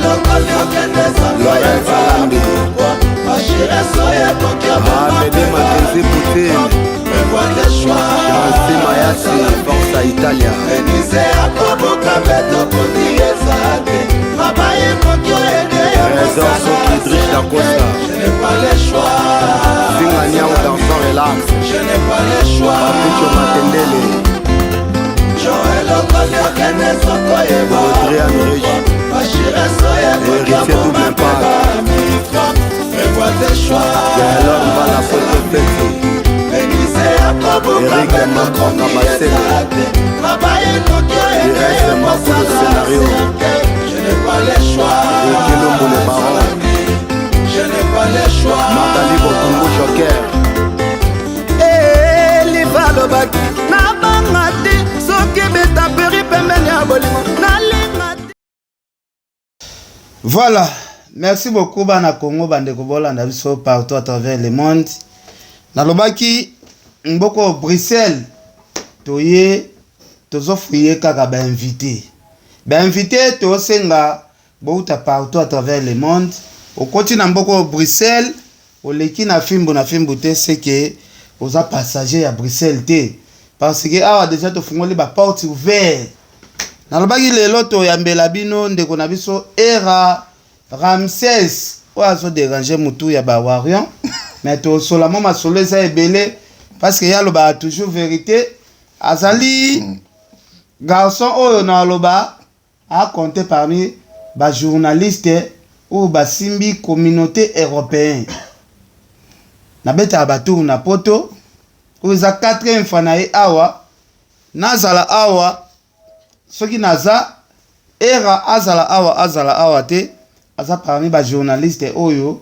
Laurent Salambi, Amédée Mackenzie Poutine, Jean-C Mayasi, Forza Italia. Trésor Soki, Drish da Costa, Zinga Niao, Garçon Relax, Patricio Matendele, Adrian Regi, Héritier Double Impact, Gaëlor Mbala Photo Feti, Eric Makonga Basele, Irès Makulu Scénario, Ricky Lumbu le Baron, Magali Bokungu Joker. Elifa alobaki nabanga te soki betaperi pembeni ya bolingo nalinga te. Voilà, merci beaucoup bana Congo, bandeko bolanda biso partout à travers le monde. Nalobaki mboko Bruxelles toye tozofuye kaka bainvité. Bainvité tosenga bouta partout à travers le monde. Okoti na mboko Bruxelles, oleki na fimbu na fimbu te, c'est que oza passager ya Bruxelles te. Parce que awa déjà tofungoli ba porte ouverte. Nalobaki lelo toyambela bino ndeko na biso Era Ramsès oyo azodéranger mutu ya bawarriors, mais tosola mo masolo eza ebele parce que ye alobaka toujours vérité. Azali garçon oyo na aloba acompte parmi bajournaliste oyo basimbi Communauté européenne. Nabetaka batour na Poto, oyo eza quatrième fois na ye awa. Nazala awa, soki naza Era azala awa, azala awa te, aza parmi bajournaliste oyo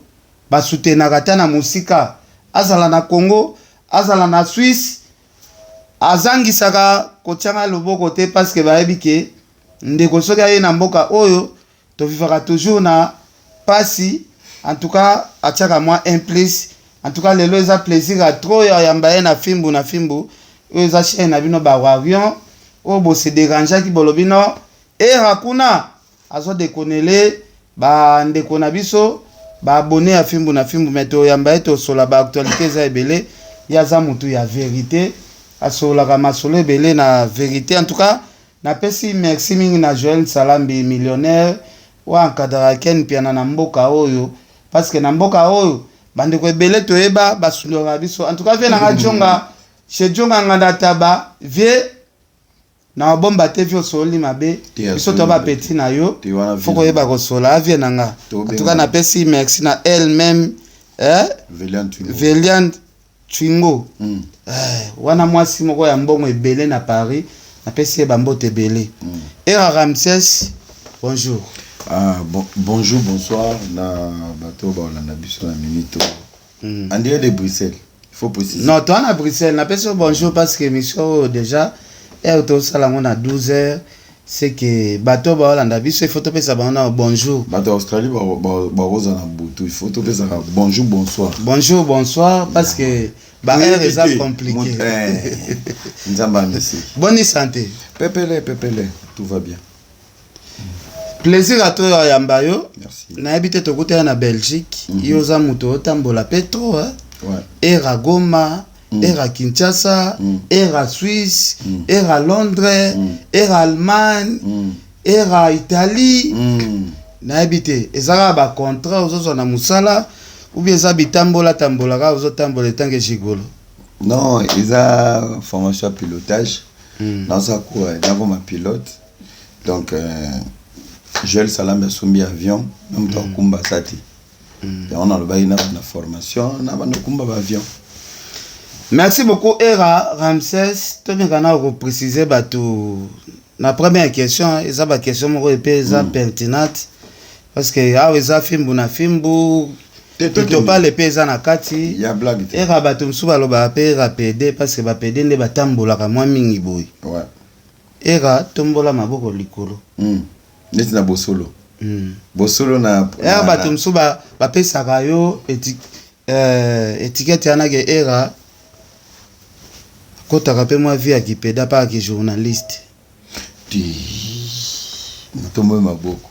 basoutenaka ata na mosika, azala na Congo, azala na Suisse, azangisaka kotianga loboko te parce que bayebi ke ndeko soki aye na mboka oyo tovivaka toujours na pasi, en tout cas atiaka mwa un plus. En tout cas lelo eza plaisir ya trop ya yamba ye na fimbu na fimbu. Oyo eza chaîne na bino bawarriors oyo bose dérangeaki, bolobi no Era kuna azodekonele bandeko na biso baabonnés ya fimbu na fimbu. Me toyamba ye, tosola baactualité eza ebele. Ye aza motu ya vérité, asololaka masolo ebele na vérité. En tout cas napesi merci mingi na Joel Salambi millionnaire oyo encadraka Ken Piana na mboka oyo, parce que na mboka oyo bandeko ebele toyeba basundolaka biso. En tout cas vieux nanga Jonga chez Jonga Nganda Taba, vieux na mabomba te, vieux osololi mabe, biso to bapeti na yo, faut koyeba kosola avie na nga. En tout cas napesi merci na elle même, eh? Velian Twingo, wana mwasi moko ya mbongo ebele na Paris, napesi ye bambote ebele. Era Ramses, bonjour. Ah, bon, bonjour, bonsoir na bato baolanda biso na minute en direct de Bruxelles, il faut préciser. Non, toi na Bruxelles, napesi yo bonjour parce que émission oyo déjà heure tosala yango na 12 heures, c'est que bato baolanda biso, il faut topesa bango na bonjour. Bato ya Australie bakoza na butu, il faut topesaka bonjour, bonsoir. Bonjour, bonsoir, parce que baheure eza compliqué. Nzambe amesi. Bonne santé? Pepele pepele, tout va bien. Plaisir ato oyo ayamba yo. Merci. Nayebi te, tokutana na Belgique. Yo oza moto otambola mpe trop, hein? Ouais. Era Goma, era Kinshasa, era Suisse, era Londres, era Allemagne, era Italie. Nayebi te, eza kaka bacontrat ozozwa na mosala ou bien eza bitambola tambola kaka ozotambola etanke gigolo? Non, eza formation ya pilotage. Naza kuwa nakoma pilote, donc Joel Salambi asombi avion na moto akumba asa te. Yango nalobaki na bana formation na bana okumba baavion. Merci beaucoup Era Ramses. Tomeka na koprécise bato na première question. Eza baquestion moko epe eza pertinente parce que awa eza fimbu na fimbu. Te, tokende. Topale mpe eza na kati. Ya blague te. Era, bato mosusu balobaka mpe Era pédé parce que bapédé nde batambolaka mwa mingi boye. Era, tombola maboko likolo. Neti na bosolo. Bosolo na Era, bato mosusu bapesaka yo étiquette wana ke Era akotaka mpe mwa vie ya kipeda mpa aki journaliste. Ti natomboyi maboko.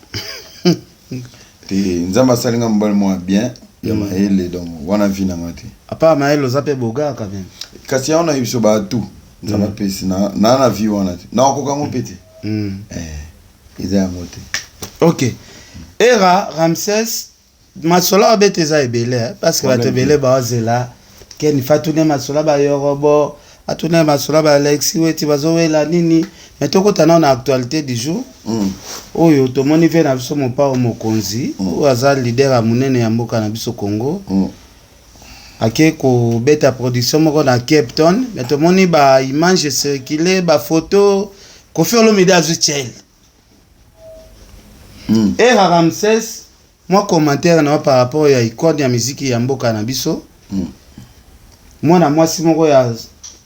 Te, Nzambe asalinga mobali moko bien ya mayele, donc wana vie nanga te. À part mayele, oza mpe bogar quand même. Kasi yango nayebi biso batu Nzambe apesi na vie wana te, nakokoka yango mpe te. Eza yango te. Ok, Era Ramses, masolo abeta eza ebele, parce que bato ebele baozela Ken Fatune, masolo bayorobo atune, masolo ba Alexi Weti bazowela nini. Mais tokota nao na actualité du jour oyo tomoni ve na biso Mopao Mokonzi, oyo aza leader ya monene ya mboka na biso Congo, ake kobeta production moko na Cape Town. Mais tomoni baimage circule, bafoto, Kofi Olomide azwi chel. Era Ramses, mwa commentaire na yo par rapport ya icône ya miziki ya mboka na biso, mwana mwasi moko ya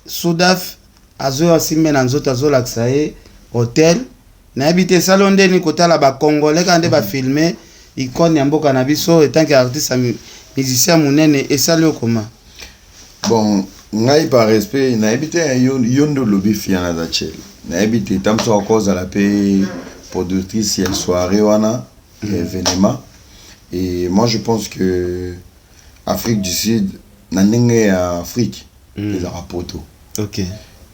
Sudaf azoya asimbe na nzoto, azolakisa ye hotel. Nayebi te esali yo ndeni kotala bacongolais kaka nde bafilme icône ya mboka na biso en tant que artiste ya musicien monene. Esali yo koma? Bon, ngai par respect nayebi te. Yo nde olobi fia naza chel, nayebi te. Ta mosu akozala mpe productrice ya soirée wana ya événement. Et moi, je pense que Afrique du Sud, na ndenge ya Afrique, ezalaka poto.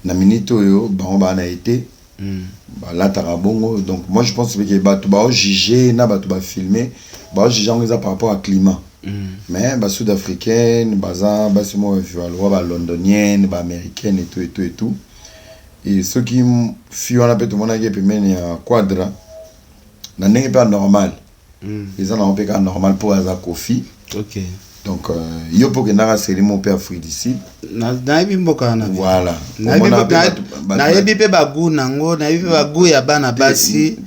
Na minute oyo bango baa na été, balataka bongo. Donc moi, je pense que bato baojuge na bato bafilme, baojuge yango eza par rapport à climat. Mais basud africaine baza basi moko bavivaloa, balondonienne, baaméricaine et tout et tout et tout. Et soki fi wana mpe tomonaki pembeni ya Quadra na ndenge mpe ya normal, eza nango mpe kaka normal mpo aza Kofi. Donc yo mpo okendaka seli mo mpe Afrique du Sud. Nayebi mboka wana. Voilà. Nayebi mpe bagoût nango, nayebi mpe bagoût ya bana basi,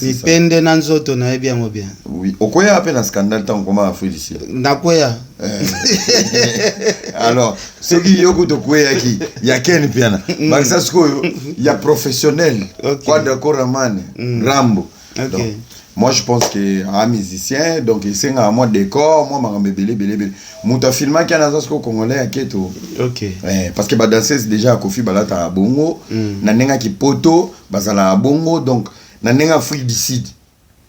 mipende na nzoto, nayebi yango bien. Oui, okoya mpe na scandale ntango okoma Afrique du Sud. Nakoya. Alors soki yo kuta okweyaki ya Ken Piana, bakisa sikoyo ya professionnel Quadra Koraman, Rambo. Donc moi, je pense que un musicien, donc esengaka mwa décor, mwa makambo ebele ebele ebele. Moto afilmaki wana aza sikoyo congolais ya keto. Parce que badanseuse déjà ya Kofi balataka bongo, na ndenge ya kipoto bazalaka bongo. Donc na ndenge Afrique du Sud,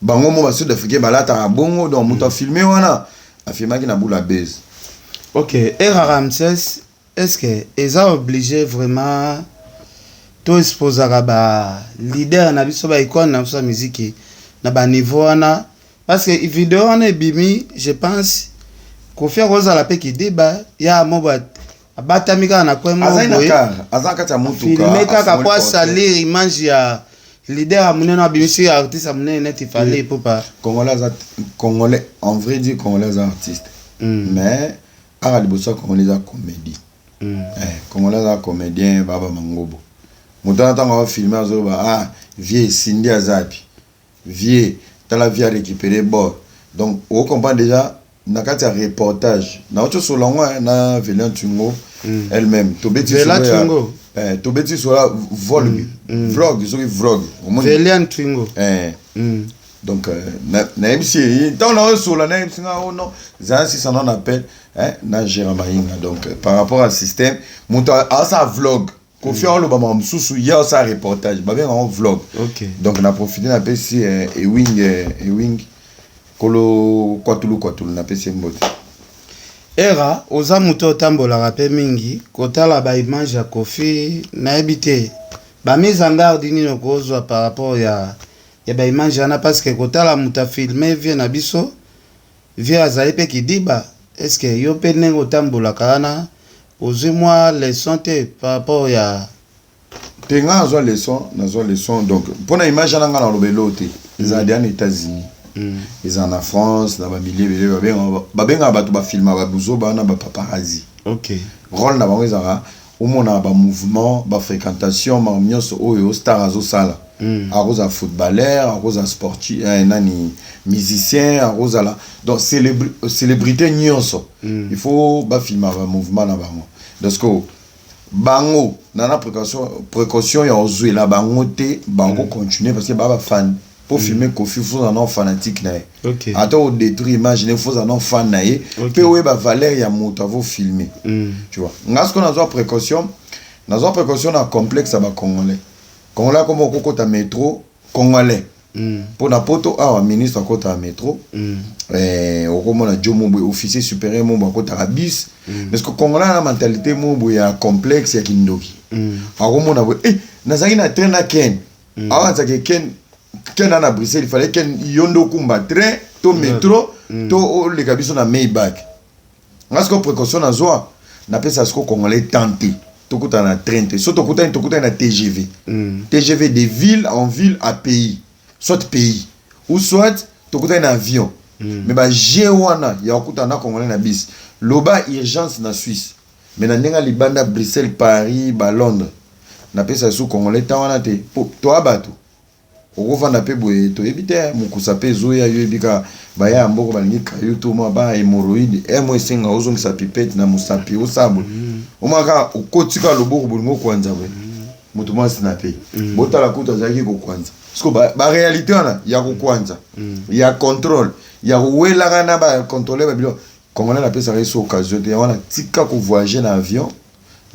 bango mo basud africain balataka bongo. Donc moto afilme wana afilmaki na bula base. Ok, Era Ramses, est ce que eza obligé vraiment to exposaka baleader na biso, baicône na biso ya miziki na baniveau wana? Parce que video wana ebimi, je pense Kofi akozala mpe kidiba ya mo abatami kaka na kwe. Mo boye aza kati ya motuka, filme kaka po asalir image ya leader ya monene, abimisi artiste ya monene neti Fally Ipupa. Congolais aza congolais, en vrai dire, congolais aza artiste, mais aka liboso ya congolais eza comédie. Congolais aza comédien, baba mangobo. Moto wana ntango afilme azoloba: "Ah, vie esindi, aza api vie, tala vie arécupéré bord." Donc ocomprendre déjà na kati ya reportage nauti osola yango na Velian Tungo elle-même. Tobeti Twingo. Tobeti sola vlog, vlog, soki vlog. Velian Twingo. Donc nayebisi ye ntango naosola, nayebisi nga: "Oh non, zala sisa non appel na Gérard Mayinga." Donc par rapport à système, moto asala vlog, Kofi aoloba makambo mosusu, ye asala reportage, babenga yango vlog. Donc na profite, napesi Ewing, Ewing kolo kwatulu kwatulu, napesi ye mbote. Era, oza moto otambolaka mpe mingi kotala baimage ya Kofi. Nayebi te bamise en garde nini okozwa par rapport ya baimage wana, parce que kotala moto afilme vie na biso, vie azali mpe kidiba. Est ce que yo mpe ndenge otambolaka wana ozwi mwa leçon te par rapport ya Te, nga nazwa leçon, nazwa leçon. Donc mpona image wana, nga naloba elo te. Ezala deya na États-Unis, ezala na France, na bamilie ebele babengaka bato bafilma babuzoba wana bapaparazzi. Rôle na bango ezalaka omonaka bamouvement, bafréquentation, makambo nyonso oyo star azosala. Akozala footballeur, akozala sportif, nani, musicien, akozala donc célébrité nyonso, il faut bafilma bamouvement na bango. Donc que bango nana précaution ya ozwela bango te, bango continuer parce que baa bafan. Po filmer Kofi, faut ozala nao fanatique na ye. Ata odétruire image ne, faut ozala nao fan na ye mpe oyeba valeur ya moto avo filmer. Tu vois, nga sikoyo nazwa précaution, nazwa précaution na complexe ya bacongolais. Congolais akoma okokota métro, congolais Mpo na Poto awa, ministre akotaka métro, okomona jo mo boye, officier supérieur mo boye akotaka bus, parce que Congolais na mentalité mo boye ya complexe ya kindoki. Akomona boye, nazalaki na train na Ken, awansaki Ken, Ken na Bruxelles, il fallait Ken yo nde okumba train to métro to oleka biso na Maybach. Nga sikoyo précaution nazwa, napesa sikoyo Congolais temps te, tokutana na train te. So tokutani, tokutani na TGV. TGV de ville en ville à pays, soit pays ou soit tokutani na avion. Mais baje wana ya kokutana na Congolais na bus, loba urgence na Suisse, mais na ndenge ya libanda, Bruxelles, Paris, baLondres, napesa su Congolais temps wana te, po toa bato okovanda mpe boye, toyebi te mokusa mpe ezoya. Yo yebi kaka baya ya mboka balingi kayo to mwa ba hémorroïde mo esenga ozongisa pipette na mosapi, osala boye, omwa kaka okoti kaka loboko, bolingi okwanza boye, moto mwasi na mpe botala kutu azalaki kokwanza. Parce que baréalité wana ya kokwanza, ya contrôle, ya kowelaka na bacontrôle babiloko, Congolais napesaka ye so occasion te. Wana tika kovoyage na avion,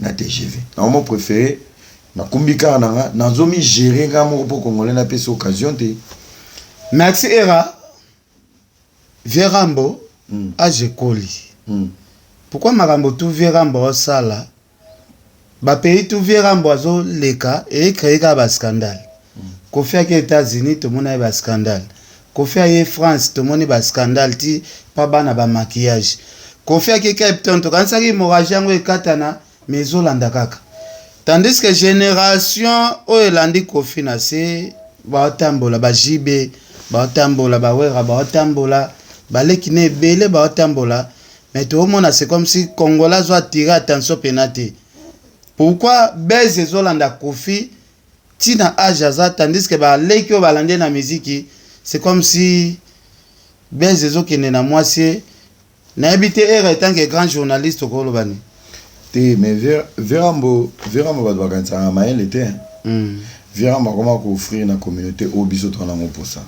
na TGV, nango préféré nakumbi kaka na nga, nazomi gérer nga moko, mpo Congolais napesa occasion te. Merci Era. Vieux Rambo, age ekoli. Pourquoi makambo tu vieux Rambo osala, bapays tu vieux Rambo azoleka, ecréer kaka bascandale? Kofi ake États-Unis, tomoni ye bascandale. Kofi aye France, tomoni bascandale ti mpa bana bamaquillage. Kofi ake Cape Town, tokanisaki hémorragie yango ekatana, mais ezolanda kaka, tandis que génération oyo elandi Kofi na se baotambola, baJB baotambola, baWera baotambola, baleki na ebele baotambola, mais toomona c'est comme si Congolais azo attirer attention pena te. Pourquoi buzz ezolanda Kofi ntina age aza, tandis que baleki oyo balandi na miziki, c'est comme si buzz ezokende na mwasi? Nayebi te, Era, en tant que grand journaliste, okoloba nini? Te, mais Vieux Rambo, Vieux Rambo, bato bakanisaka mayele te. Vieux Rambo akoma koofrir na communauté oyo biso toza nango mposa.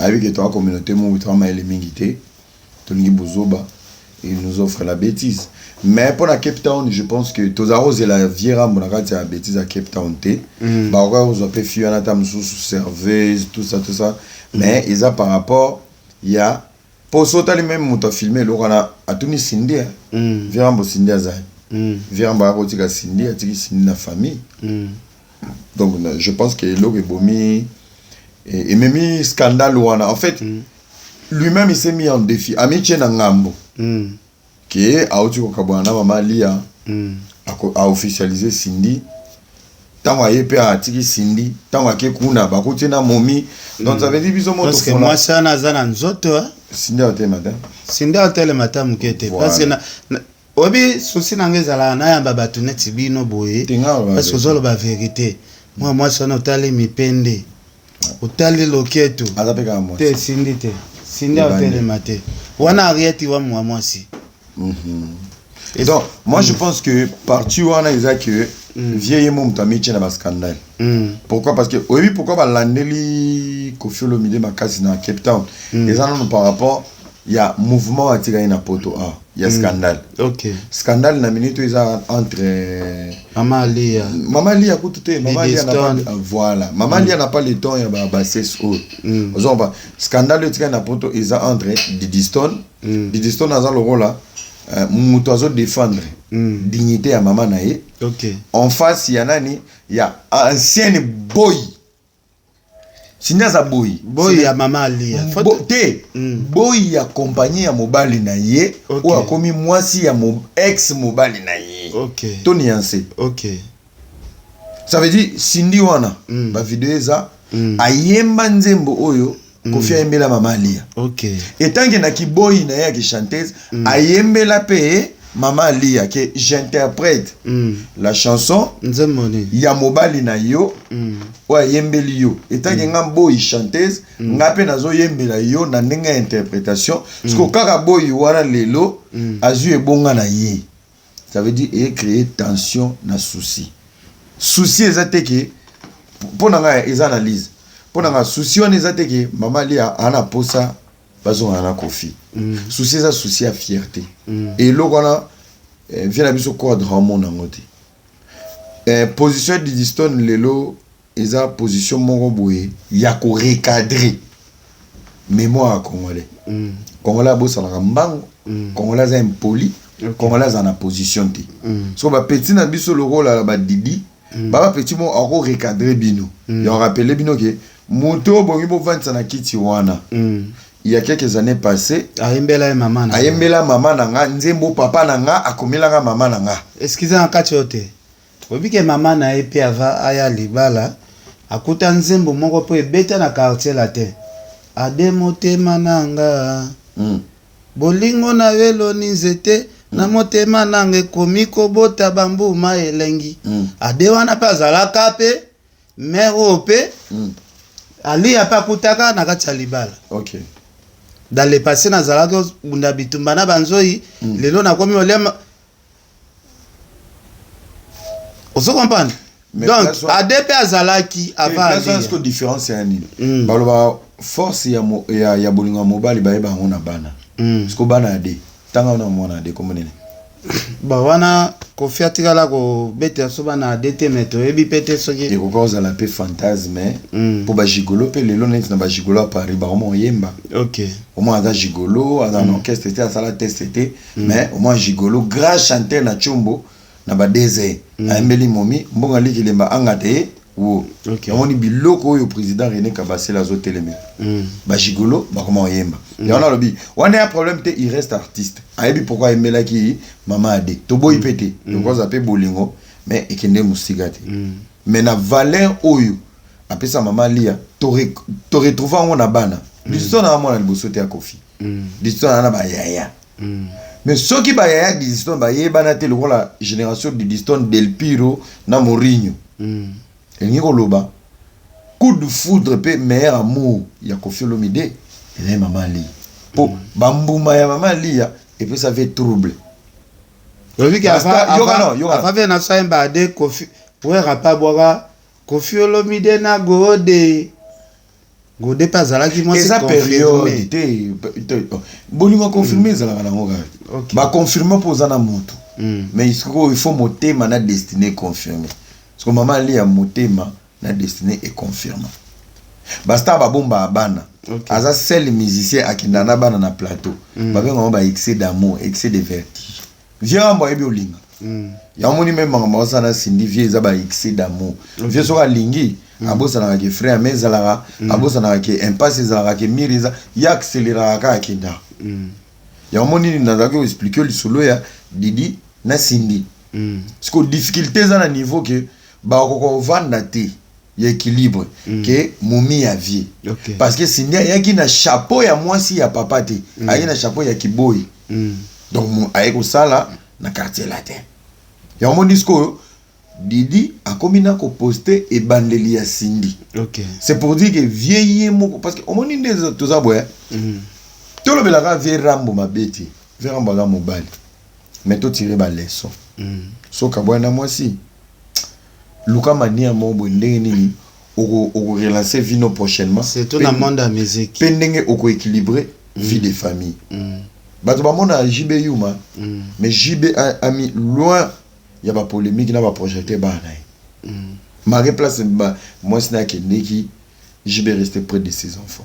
Ayebi ke toza communauté moko toza mayele mingi te, tolingi bozoba, il nous offre la bêtise. Mais mpo na Cape Town, je pense que tozala kozela Vieux Rambo na kati ya bêtise ya Cape Town te. Bakoka kozwa mpe fille wana, ata mosusu serveuse, tout ça, tout ça, mais eza par rapport ya mpo so otali même moto afilme eloko wana, atuni Cindy. Vieux Rambo, Cindy azali. Vieux Rambo aya kotika Cindy, atiki Cindy na famille. Donc je pense que eloko ebomi, ememi scandale wana, en fait, lui-même il s'est mis en défi, amitie na ngambo ke auti kokabwana na mama Lia, aofficialize Cindy. Ntango aye mpe atiki Cindy, ntango ake kuna bakuti na momi. Donc ça veut dire biso mo parce que mwasi wana aza na nzoto. Cindy aotema te. Cindy aotelema ta moke te, parce que oyebi souci na nga ezalaka nayamba bato neti bino boye, parce que ozoloba vérité. Mwa mwasi wana, otali mipende, otali loketo. Aza mpe kaka mwasi. Te, Cindy te, Cindy aotelema te wana, Arieti wa mwa mwasi. Donc moi je pense que parti wana eza que vieux ye mo moto amitie na bascandale. Pourquoi? Parce que oyebi pourquoi balandeli Kofi Olomide makasi na Cape Town? Eza nano par rapport ya mouvement atikaki na Poto a ya scandale. Scandale na minute oyo eza entre Mama Alia. Mama Lia kutu te, Mama Lia n'a pas, voilà, Mama Lia n'a pas le temps ya babassesse oyo. Ozomba scandale oyo etikali na Poto eza entre Didi Stone. Didi Stone aza lokola moto azodéfendre dignité ya mama na ye en face ya nani, ya ancienne boy. Cindy aza boy. Boy ya Mama Alia. Te, boy ya compagnie ya mobali na ye oyo akomi mwasi ya ex mobali na ye. To nuance. Ça veut dire Cindy wana, bavideo eza, ayemba nzembo oyo Kofi ayembela Mama Alia. Etanke na kiboyi na ye ya kichanteuse, ayembela mpe Mama Alia ke j'interprète la chanson nzembo nini? Ya mobali na yo oyo ayembeli yo. Etanke nga boyi chanteuse, nga mpe nazoyembela yo na ndenge ya interprétation. Siko kaka boyi wana lelo azwi ebonga na ye, ça veut dire ecréer tension na souci. Souci eza te ke mpo na ngai eza analyse, mpo na ngai souci wana eza te ke Mama Lia aa na posa bazongana na Kofi. Souci eza souci ya fierté. Eloko wana vieux na biso Quadra omona yango te. Position ya Didi Stone lelo. Eza position moko boye ya korecadrer mémoire ya Congolais. Congolais abosanaka mbango. Congolais aza impoli. Congolais aza na position te. So bapetits na biso lokola badidi, bapetits moko akorecadrer bino, ya rappeler bino ke moto obongi bovandisa na kiti wana. Il y a quelques années passées, ayembela ye mama na ayembela mama na nga nzembo, papa na nga akomelanga mama na nga. Excuse, na kati oyo te, oyebi ke mama na ye mpe ava aya libala, akuta nzembo moko mpo ebeta na Quartier Latin: "Ade motema na nga, bolingo na yo eloni nzete na motema nanga, ekomi kobota bambuma elengi." Ade wana mpe azalaka mpe mare oyo mpe Alia mpe akutaka na kati ya libala. Dans le passé, nazalaki obunda bitumba na banzoi. Lelo nakomi oliama, ozo comprendre? Mais donc place ade mpe azalaki avant place wana Alia. Siko différence ya nini? Baloba force ya bolingo ya mobali, bayeba yango na bana. Siko bana ade, ntanga wana mwana ade kombo nini? Bon, wana Kofi atikala kobetela so bana ade te, me toyebi mpe te soki ekoka kozala mpe fantasme, mpo bagigolo mpe lelo, neti na bagigolo ya Paris, bakoma oyemba. Au moins aza gigolo, aza na orchestre te, asala test te, mais au moins gigolo, grand chanteur na Tshombo na ba désert, ayembeli momi mbongo aliki lemba anga te wo. Omoni biloko oyo président René Kabasele azotelemela, bagigolo bakoma oyemba. Yango nalobi wana ya problème te, il reste artiste, ayebi pourquoi ayembelaki mama ade. Toboyi mpe te, tokoza mpe bolingo, mais ekende mosika te. Mais na valeur oyo apesa mama Lia, toretrouve yango na bana. Liso na mwana liboso te ya Kofi, liso na bayaya. Mais soki bayaya Didistone bayebana te lokola génération Didistone, Del Piro na Morinho, elingi koloba coup de foudre mpe meilleur amour ya Kofi Olomide ezali mama Lia, mpo bambuma ya mama Lia epesa ve trouble. Oyebi ke Yoka no, yoka no. Ava ve na so ayemba ade, Kofi Wera mpe abwaka Kofi Olomide na Gode. Gode mpe azalaki mwasi Eza confirmé. Période te, bolingo confirmé ezalaka nango kaka. Baconfirme mpo oza na motu, mais sikoyo il faut motema na destinée confirmé. Parce que mama Lia, motema na destinée econfirme. Bastar babombaka bana. Aza seul musicien akenda na bana na plateau. Babengango ba excès d'amour, excès de vertige. Vieux Rambo ayebi olinga. Yango moni me makambo asala na Cindy, vieux eza ba excès d'amour. Vieux soki alingi, abosanaka ke frère me ezalaka, abosanaka ke impasse ezalaka, ke mire eza ye, accéléraka kaka, akendaka. Yango moni nini nazalaki koexpliquer lisolo ya Didi na Cindy. Parce que difficulté eza na niveau ke bakoka kovanda te ya équilibre ke momi ya vie. Parce que Cindy ayaki na chapeau ya mwasi ya papa te, ayaki na chapeau ya kiboyi. Donc aye kosala na Quartier Latin. Yango moni sikoyo Didi akomi na koposte ebandeli ya Cindy. C'est pour dire que vieux ye moko, parce que omoni nde toza boye. Tolobelaka vieux Rambo mabe te, vieux Rambo aza mobali, mais totire baleçon. Soki aboya na mwasi, luka manière moko boye ndenge nini okorelance vie no prochainement. Surtout na monde ya musique. Mpe ndenge okoéquilibre vie de famille. Bato bamona JB yuma, mais JB ami loin ya bapolémique na baprojecteur bana na ye. Malgré place mwasi na akendeki, JB resté près de ses enfants.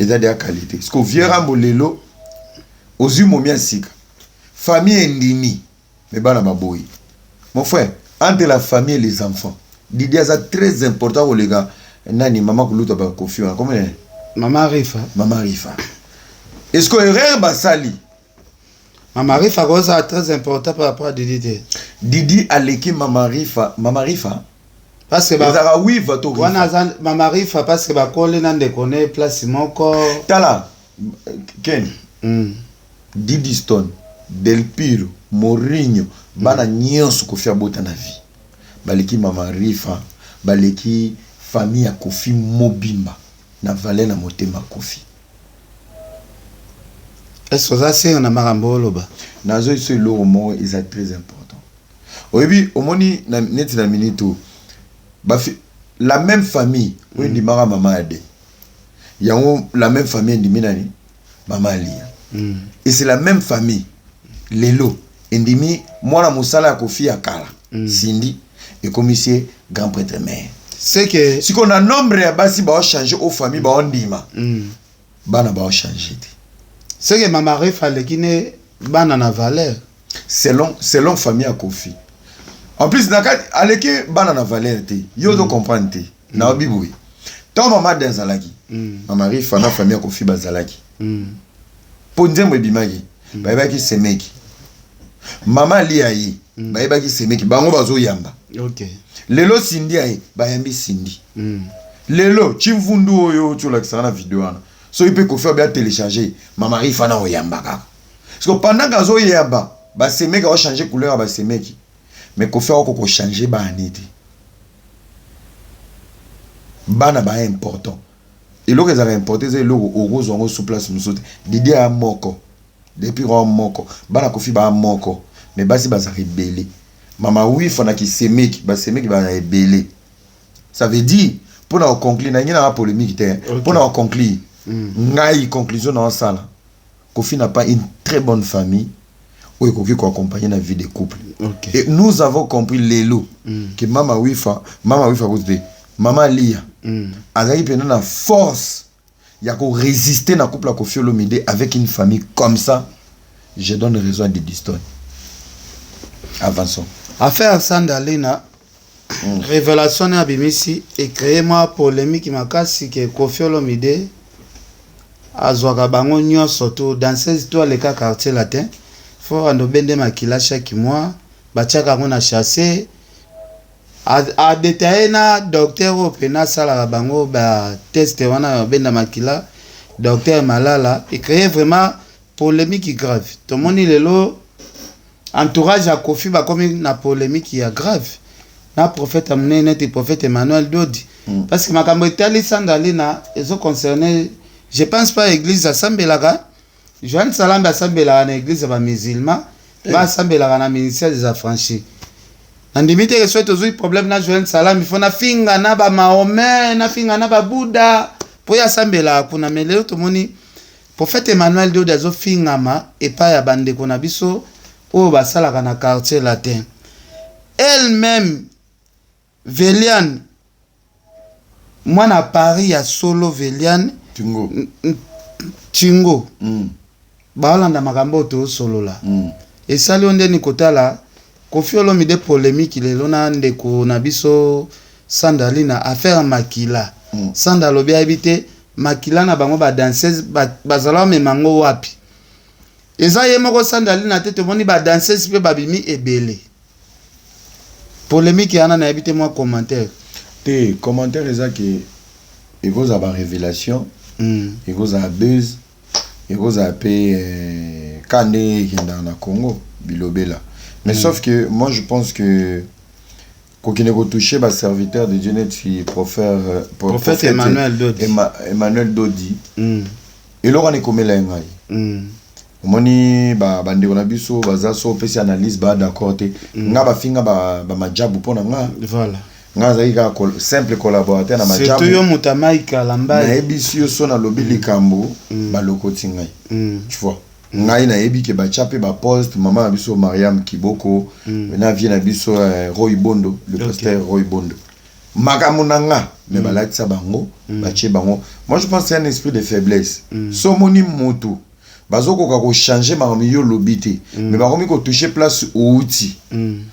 Eza deya qualité. Parce que vieux Rambo lelo ozwi momi ya sika, famille endimi, mais bana baboyi. Mon frère, entre la famille et les enfants, Didi aza très important koleka nani, mama kuluta bakofi wana, comment? Mama Rifa. Mama Rifa. Est ce que erreur basali? Mama Rifa kozala très important par rapport à Didi te. Didi aleki mama Rifa, mama Rifa. Parce que ezalaka wiva to wana Rifa. Aza mama Rifa parce que bakoli na ndeko ne place moko. Tala Ken. Didi Stone, Del Piro, Morinho, bana nyonso Kofi abota na vie baleki mama Rifa, baleki famille ya Kofi mobimba na valeur na motema Kofi. Est ce oza senge na makambo oloba? Nazoyisa eloko moko eza très important. Oyebi, omoni neti na minute oyo, la même famille oyo endimaka mama ade, yango la même famille endimi nani, mama Alia. Et c'est la même famille lelo endimi mwana mosala ya Kofi ya kala, Cindy. Ekomisi ye grand prêtre mère. C'est que Sikoyo na nombre ya basi baochange o famille baondima, bana baochange te. C'est que Mama Rifa aleki ne bana na valeur. Selon famille ya Kofi. En plus, na kati aleki bana na valeur te, yo ozo comprendre te. Nayobi boye, ntango mama Ade azalaki, Mama Rifa na famille ya Kofi bazalaki, mpo nzembo ebimaki, bayebaki semeki mama alia ye, bayebaki semeki bango bazoyamba. Lelo Sindi aye, bayambi Sindi. Lelo Chimvundu oyo ti olakisaka na video wana, soki mpe Kofi abe atelecharge, Mama Rifa na oyamba kaka, parce que pendant que azoyamba basemeki, aochange couleur ya basemeki, mais Kofi akoka kochange bana te. Bana baya important. Eloko ezalaka important, eza eloko okozwa yango sur place mosusu te. Didi aya moko depuis roi moko, bana Kofi baya moko, mais basi bazalaka ebele. Mama Wifa na kisemeki, basemeki bazala ebele. Ça veut dire, mpona koconclure, na ngai nanga polémique te, mpona koconclure, ngai conclusion na osala, Kofi n'a pas une très bonne famille oyo ekoki koaccompagner na vie de couple. Et nous avons compris lelo que Mama Wifa, Mama Wifa kutu te, Mama Lia azalaki mpena na force ya korésister na couple ya Kofi Olomide. Avec une famille comme ça, je donne raison à Didi Stone. Avançons. Affaire Sandalina, révélation na abimisi ecréé mwa polémique makasi ke Kofi Olomide azwaka bango nyonso to danseuse to aleka Quartier Latin, fo ando bende makila chaque mois, batiaka yango na chasse. Adetaye na docteur oyo mpena asalaka bango batest wana ya benda makila, docteur Malala. Ecréé vraiment polémique grave. Tomoni lelo entourage ya Kofi bakomi na polémique ya grave na prophète ya monene neti prophète Emmanuel Dodi, parce que makambo etali Sandalina ezoconcerne, je pense pas, église asambelaka. Joan Salambe asambelaka na église ya bamusulman, basambelaka na ministère des Affranchis. Nandimi te ke soki tozwi problème na Joan Salambe, fo nafinga na bamahomet, nafinga na babuda, mpo ye asambelaka kuna. Mais lelo tomoni prophète Emmanuel Dodi azofingama epai ya bandeko na biso oyo basalaka na Quartier Latin. Elle-même Veliane, mwana Paris ya solo, Veliane. Tingo. Tingo. Baolanda makambo oyo tozosolola. Esali yo ndeni kotala Kofi Olomide polémique lelo na ndeko na biso Sandalina, affaire makila? Sanda alobi ayebi te makila na bango badanseuse bazala bamema yango wapi. Eza ye moko Sandalina te, tomoni badanseuse mpe babimi ebele. Polémique wana, nayebi te, mwa commentaire. Te, commentaire eza ke ekozala barévélation, ekozala buzz, ekozala mpe ka nde ekendaka na Congo, bilobela. Mais sauf que moi, je pense que kokende kotouche baserviteur de Dieu neti prophète, prophète Emmanuel Dodi. Emmanuel Dodi, eloko wana ekomela ye ngai. Omoni bandeko na biso baza so opesi analyse, baa d'accord te. Nga bafinga bamajabu mpo na nga. Nga azalaki kaka simple collaborateur na Surtout yo moto ya Mike Alambai. Nayebisi yo, so nalobi likambo, balokoti ngai. Tu vois, ngai nayebi ke batya mpe baposte mama na biso Mariam Kiboko na vie na biso Roy Bondo, le pasteur Roy Bondo, makambo na nga, mais balatisa bango, batie bango. Moi, je pense c'est un esprit de faiblesse. So omoni motu bazokoka kochange makambo yo olobi te, mais bakomi kotouche place outi,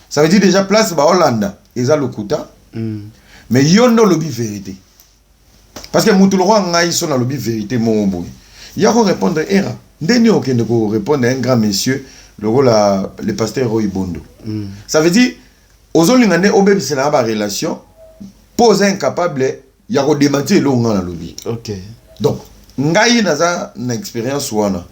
ça veut dire déjà place baolanda eza lokuta. Mais yo nde olobi vérité, parce que motu lokwa ngai, so nalobi vérité moko boye, ya korépondre era ndeni okende korépondre un grand monsieur lokola le pasteur Roy Bondo, ça veut dire ozolinga nde obebiselanga barelation mpo oza incapable ya kodémentir eloko ngai nalobi. Donc ngai naza na expérience wana.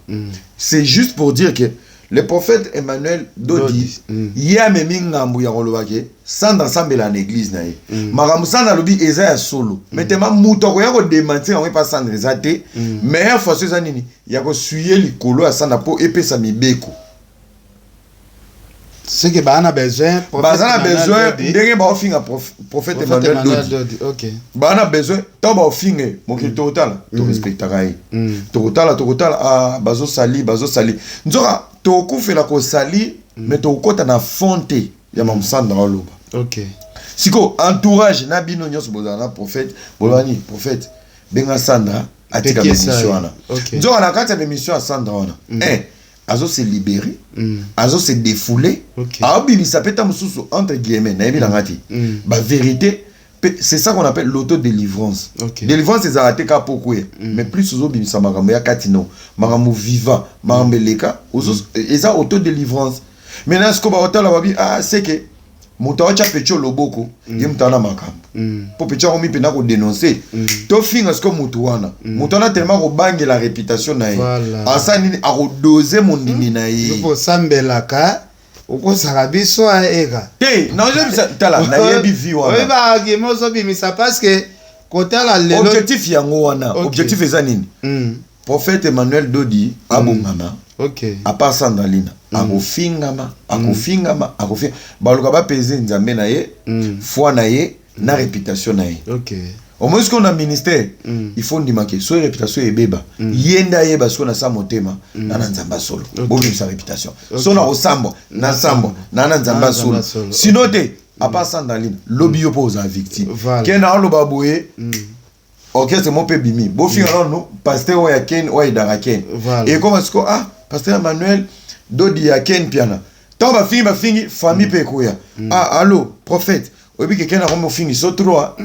C'est juste pour dire que le prophète Emmanuel Dodi, Dodi, ye amemi ngambu ya koloba ke Sandra asambela na église na ye. Makambo Sandra alobi eza ya solo, mais tema moto akoya kodémentir yango epa Sandra eza te. Meilleure façon eza nini? Ya kosuye likolo ya Sandra mpo epesa mibeko. Ce que baza na besoin, baza na besoin ndenge baofinga prophète Emmanuel Dodi. Dodi, ok. Baza na besoin ntango baofinga ye, mokili tokotala, torespectaka ye. Tokotala, tokotala, ah, bazosali, bazosali, nzoka tokufela kosali, mais tokokɔta na fond te ya mamosandra oloba. Sikoyo entourage na bino nyonso bozala na prophète, boloba nini? Prophète, benga Sandra atika Pekisa bémission ye. wana. Nzoka na kati ya bémission ya Sandra wana, azo se libérer, azo se défouler, aobimisa mpe ta mosusu, entre guillemets, nayebi nanga te, bavérité. C'est ça qu'on appelle l'autodélivrance. Délivrance ezalaka te kaka mpo okweya, mais plus ozobimisa makambo ya kati, no makambo vivant, makambo eleka, eza autodélivrance. Maintenant sikoyo baotala, babi: ah, c'est que moto aotya pecho loboko, ye moto ana makambo, mpo pecho akomi mpena kodénonce, tofinga. Sikoyo motu wana, moto wana tellement kobangela réputation na ye, asala nini? Akodose mondimi na ye. Yo osambelaka, okosaka biso eka. Te, nazoyebisa, tala, nayebi vi wana. Oyebaka kima ozobimisa, parce que kotala lelo. Objectif yango wana. Objectif eza nini? Prophète Emmanuel Dodi abongama. À part Sandalina, akofingama, akofingama, akofingama. Baluka bapese Nzambe na ye, foi na ye na réputation na ye. Omoni, sikoyo na ministère, il faut ndimake soki réputation ebeba, ye nde ayeba. Sikoyo na sa motema na Nzambe asolo, bobebisa réputation so na kosambwa, nasambwa na Nzambe Na asolo. Nzambe asolo. Sino te, à part Sandalina, lobi yo mpo ozala victime. Ke na aloba boye, orchestre mo mpe bimi, bofinga nano pasteur oyo ya Ken, oyo ayedaka Ken. Ekoma sikoyo: ah, pasteur Emmanuel Dodi ya Ken Piana. Ntango bafingi, bafingi famille mpe ekoya: ah, allo prophète, oyebi ke Ken akomi ofingi so trop,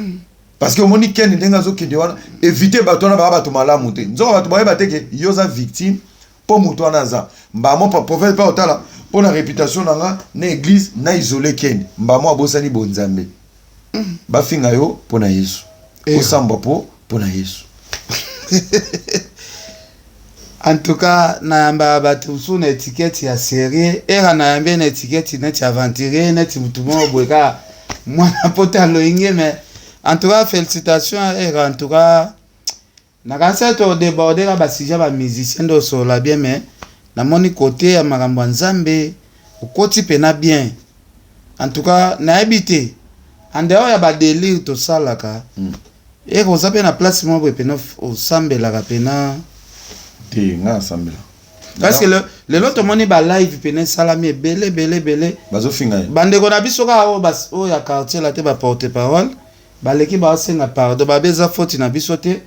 parce que omoni Ken ndenge azokende wana, évite bato wana, baa bato malamu te. Nzoka bato bayeba te ke yo oza victime, mpo moto wana aza mbamo. Prophète mpe otala mpo na réputation na nga na église, na isole Ken. Mbamo abosani bonzambe, bafinga yo mpo na Yesu, osambwa mpo na Yesu. En tout cas, nayambaka bato mosusu na étiquette ya sérieux. Era nayambi ye na étiquette neti aventurier, neti motu moko boye, kaka mwana poto aloyinge. Mais en tout cas, félicitation Era. En tout cas, nakanisi ete odéborde ka basujet bamusicien nde osolola bien, mais namoni kote ya makambo ya Nzambe okoti mpena bien. En tout cas, nayebi te, en dehors ya badélire tosalaka, eke oza mpe na place moko boye pena osambelaka pena? Te, nga asambela. Parce que lelo tomoni balive pene esalami ebele, ebele, ebele. Bazofinga ye. Bandeko na biso kaka oyo oyo ya quartier la te, baporte parole baleki, baosenga pardon, babe eza faute na biso te,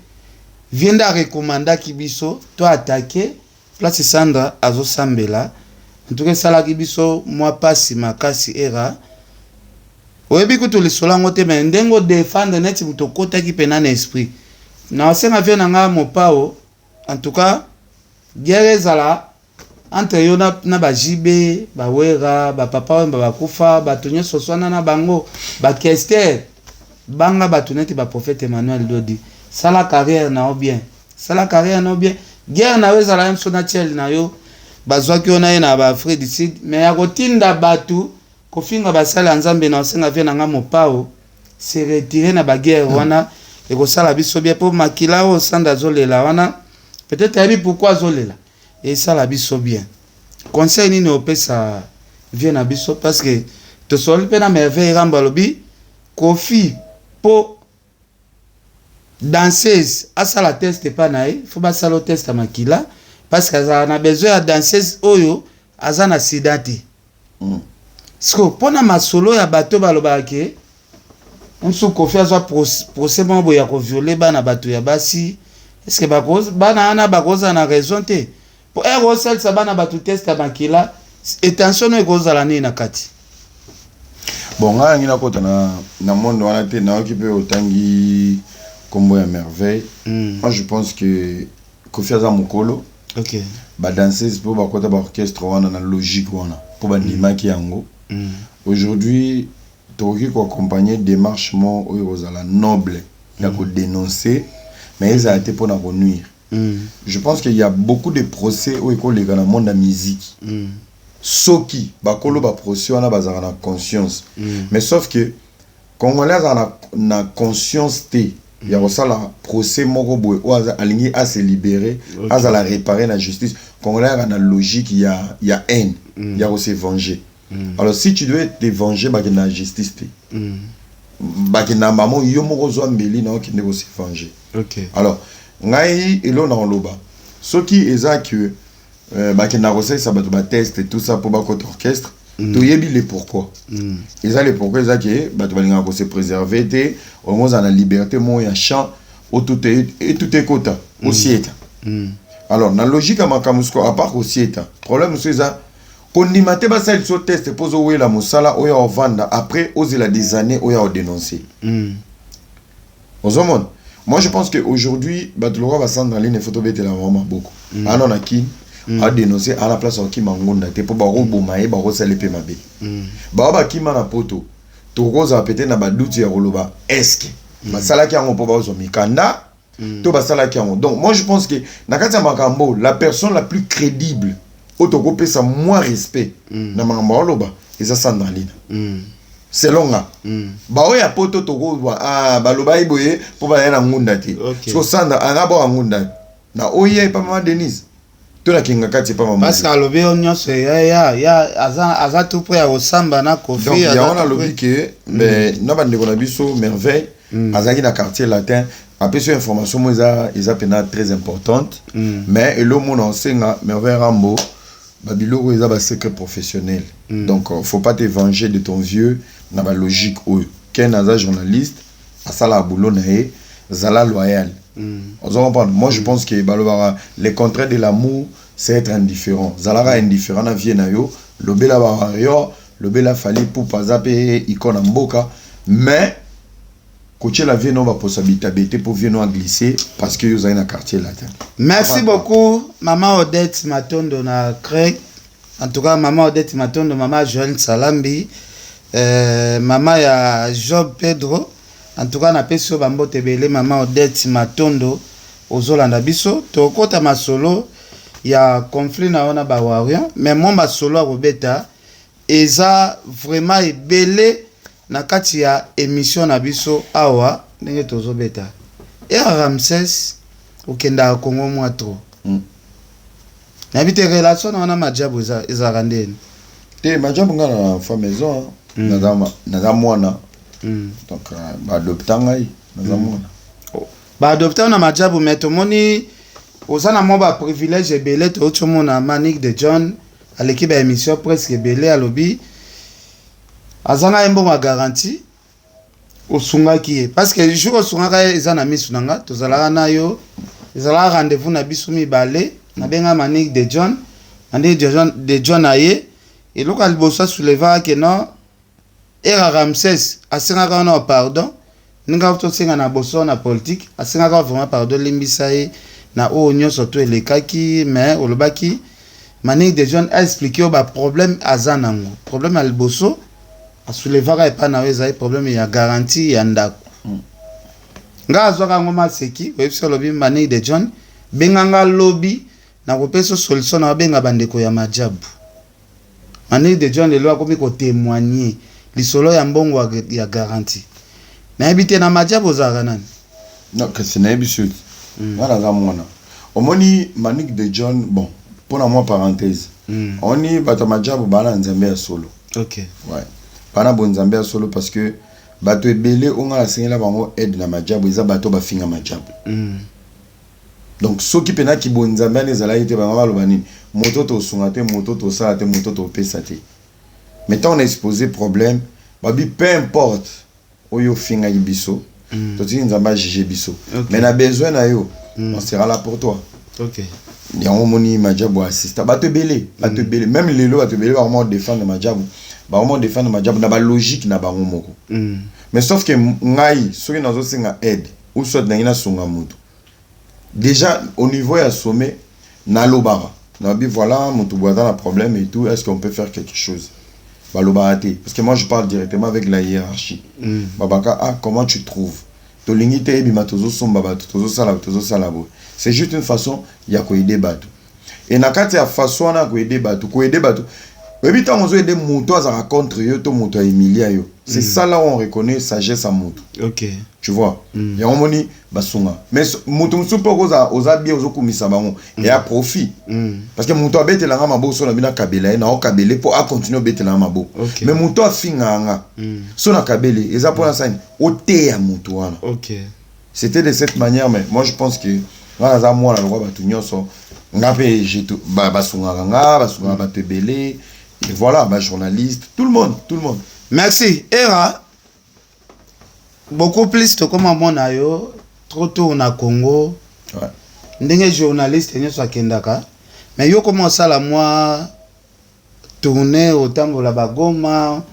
vie nde arekomandaki biso to atake place Sandra azosambela. En tout cas, esalaki biso mwa pasi makasi. Era oyebi kutu lisolo yango te, me ndenge odefendre neti moto okotaki mpena na esprit na osenga vie na nga mopao. En tout cas, guerre ezala entre yo na bajibe, bawera, bapapa oyo bakufa, bato nyonso oswana na bango, bakester banga bato neti baprophète Emmanuel Dodi. Sala carrière na yo bien, sala carrière na yo bien. Guerre na yo ezala ye moso na tiele na yo, bazwaki yo na ye na baAfrique du Sud, mais ya kotinda bato kofinga basali ya Nzambe, na osenga vie na nga mopao se retire na baguerre wana, ekosala biso bien, mpo makila oyo Sanda azolela wana, peut-être ayebi pourquoi azolela, esala biso bien. Conseil nini opesa vie na biso? Parce que tosoli mpe na Merveille Rambo, alobi Kofi mpo danseuse asala test epa na ye, fo basala test ya makila, parce que azala na besoin ya danseuse oyo aza na sida te. Siko mpona masolo ya bato balobaka ke mosusu Kofi azwa procès moko boye ya koviole bana bato ya basi, est-ce bana wana bakozala na raison te? Po ere osalisa bana bato test ya makila, intention no ekozala nini na kati? Bon, ngai yangi nakota na monde wana te. Nayoki mpe otangi nkombo ya Merveille. Moi, je pense que Kofi aza mokolo. Badanseuse mpo bakota baorchestre wana na logique wana, mpo bandimaki yango. Aujourd'hui, tokoki koaccompagne démarche mo oyo kozala noble ya kodénoncer, mais ezala te mpona konuire. Je pense qu'il y a beaucoup de procès oyo ekoleka na monde ya musique. Soki bakolo baprocès wana bazalaka na conscience, mais sauf que Congolais azala na conscience te ya kosala procès moko boye oyo alingi ase libérer, azala réparé na justice. Congolais azala na logique ya haine, ya kose venger. Alors si tu dois te venger, bakende na justice te, bakende na mamo yo moko ozwa mbeli na okende kose venger. Alors ngai eloko na koloba, soki eza que bakendaka kosalisa bato batest, tout ça, mpo bakota orchestre. Toyebi le pourquoi. Eza le pourquoi, eza ke bato balingaka kose préserver te. Olingo ozala na liberté moko ya champ, otuta etuta, ekota osieta. Alors na logique ya makambo siko, à part kosieta, problème mosusu eza kondima te basala biso test mpo ozowela mosala oyo ovanda, après ozela des années oyo odénoncer. Ozomona, moi je pense que aujourd'hui bato lokola basandra line, faut tobetela bango maboko. Ana na kini adénonce, ana place akokima ngunda te, mpo bakoboma ye, bakosala mpe mabe. Bao bakima na poto, tokozala peut-être na badoute ya koloba est-ce basalaki yango mpo bazwa mikanda to basalaki yango. Donc moi je pense que na kati ya makambo, la personne la plus crédible oyo tokopesa moins respect na makambo aoloba eza Sandra Lina, selon nga. Baoyo ya poto tokozwa, ah, baloba ye boye mpo bazali na ngunda te. Siko Sandra anga boka ngunda na oyo epa mama Denise to nakenga kati epa mama. Parce que alobi oyo nyonso ya aza tout près ya kosamba na Kofi. Donc yango nalobi ke mais na bandeko na biso, Merveille azalaki na Quartier Latin, apesi yo information mo eza mpena très importante. Mais elomona osenga Merveille Rambo, babiloko eza basecret professionnel. Donc faut pas te venger de ton vieux na balogique oyo. Ken aza journaliste, asalaka boulot na ye, zala loyal. Ozo comprendre? Moi je pense que balobaka le contraire de l'amour, c'est être indifférent. Zalaka indifférent na vie na yo. Lobela bayo, lobela Fally Ipupa, aza mpe icône na mboka, mais kotiela vie no baposa bitabe te mpo vie no aglisse parce que yo ozali na Quartier Latin. Merci beaucoup, mama Odette Matondo na Craig. En tout cas, mama Odette Matondo, mama Joel Salambi, mama ya Job Pedro, en tout cas napesi yo bambote ebele. Mama Odette Matondo, ozolanda biso, tokota masolo ya conflit na yo na bawarrior, mais mwa masolo ya kobeta eza vraiment ebele na kati ya émission na biso awa. Ndenge tozobeta era Ramses, okendaka Kongo mwa trop. Nayebi te relation na wana Majabu ezalaka ndeni? Te, Majabu nga na fa maison. Naza mwana. Donc baadopta ngai, naza mwana. Baadopta na Majabu, mais tomoni oza na mwa baprivilège ebele. Touti omona Manique de John aleki baémission presque ebele, alobi azanga ye mbongo ya garantie, osungaki ye, parce que jour osungaka ye eza na misu na nga, tozalaka na yo, ezalaka rendez-vous na biso mibale. Nabenga Manique de John. Manique de John aye, eloko ya liboso asoulevaka ke non, era Ramses asengaka wana pardon, ndenge tosenga na boso na politique, asengaka vraiment pardon, limbisa ye na oyo nyonso to elekaki. Mais olobaki Manique de John aexplike oyo baproblème aza nango. Problème ya liboso asoulevaka epai na yo ezali problème ya garantie ya ndako. Nga azwaka yango maseki. Oyebisi, olobi Manique de John, benganga lobi, nakopesa solution na babenga bandeko ya Majabu. Manique de John lelo akomi kotémoigne lisolo ya mbongo ya garantie. Nayebi te, na Majabu ozalaka nani? Non, kasi nayebi so te, nga naza mwana. Omoni Manique de John, bon, mpona mwa parenthèse, omoni bato ya Majabu baa na Nzambe ya solo. Ouais, bana bo Nzambe ya solo, parce que bato ebele oyo nga nasengela bango aide na Majabu eza bato bafinga Majabu. Donc soki mpenaki bonzambe wana ezalaki te, bango baloba nini? Moto tosunga te, moto tosala te, moto topesa te. Mais ntango na expose problème, babi peu importe oyo ofingaki biso, totiki Nzambe ajuge biso. Mais na besoin na yo, on sera là pour toi. Yango omoni Majabu assista bato ebele, bato ebele. Même lelo bato ebele bakoma défendre Majabu, bakoma défendre Majabu na balogique na bango moko. Mais sauf que ngai soki nazosenga aide ou soit nangi nasunga moto, déjà au niveau ya sommet nalobaka, nalobi voilà, moto boye aza na problème et tout, est-ce qu'on peut faire quelque chose? Balobaka te, parce que moi je parle directement avec la hiérarchie. Babaka ah, comment tu trouves? Tolingi te ebima tozosomba bato, tozosala, tozosala boye. C'est juste une façon ya koaider bato. E na kati ya façon wana ya koaider bato, koaider bato, oyebi, ntango ozoaider moto azalaka contre yo to moto ahumilia yo, c'est ça là où on reconnaît sagesse ya moto. Tu vois? Yango moni basunga. Mais moto mosusu mpe okozala oza bien, ozokumisa bango eya profit. Parce que moto abetelanga maboko, so na bino akabela ye, na okabele mpo akontinue obetelanga maboko. Mais moto afingaka nga, so nakabeli eza mpona sani oteya moto wana. C'était de cette manière. Mais moi je pense que nga naza mwana lokwa bato nyonso. Nga mpe basungaka nga, basungaka bato ebele. Et voilà, bajournaliste, tout le monde, tout le monde. Merci Era. Beaucoup plus tokoma mona yo trop tour na Congo. Ndenge journaliste nyonso akendaka, mais yo koma osala mwa tournée, otambola bagoma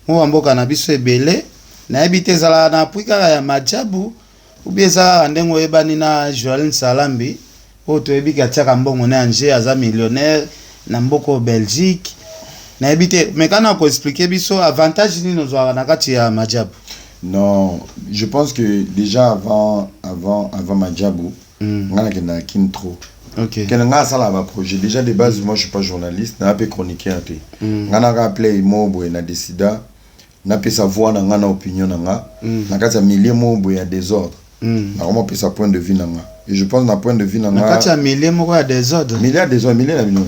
mo bamboka na biso ebele. Nayebi te, ezalaka na appui kaka ya Majabu ou bien eza kaka ndenge oyebani na Joel Salambi oyo toyebi ke atiaka mbongo na Ange, aza millionnaire na mboka oyo Belgique. Nayebi te, mais kana koexpliquer biso avantage nini ozwaka na kati ya Majabu. Non, je pense que déjà avant Majabu, nga nakendaka Kin trop. Kende nga asala baprojet déjà de base. Moi, je suis pas journaliste, naa mpe chroniqueur te. Nga naka play mo boye na décida napesa voix na nga na opinion na nga na kati ya milieu moko boye ya désordre. Nakoma opesa point de vue na nga et je pense na point de vue na na nga. Kati ya milieu moko ya désordre? Milieu ya désordre, milieu na bino.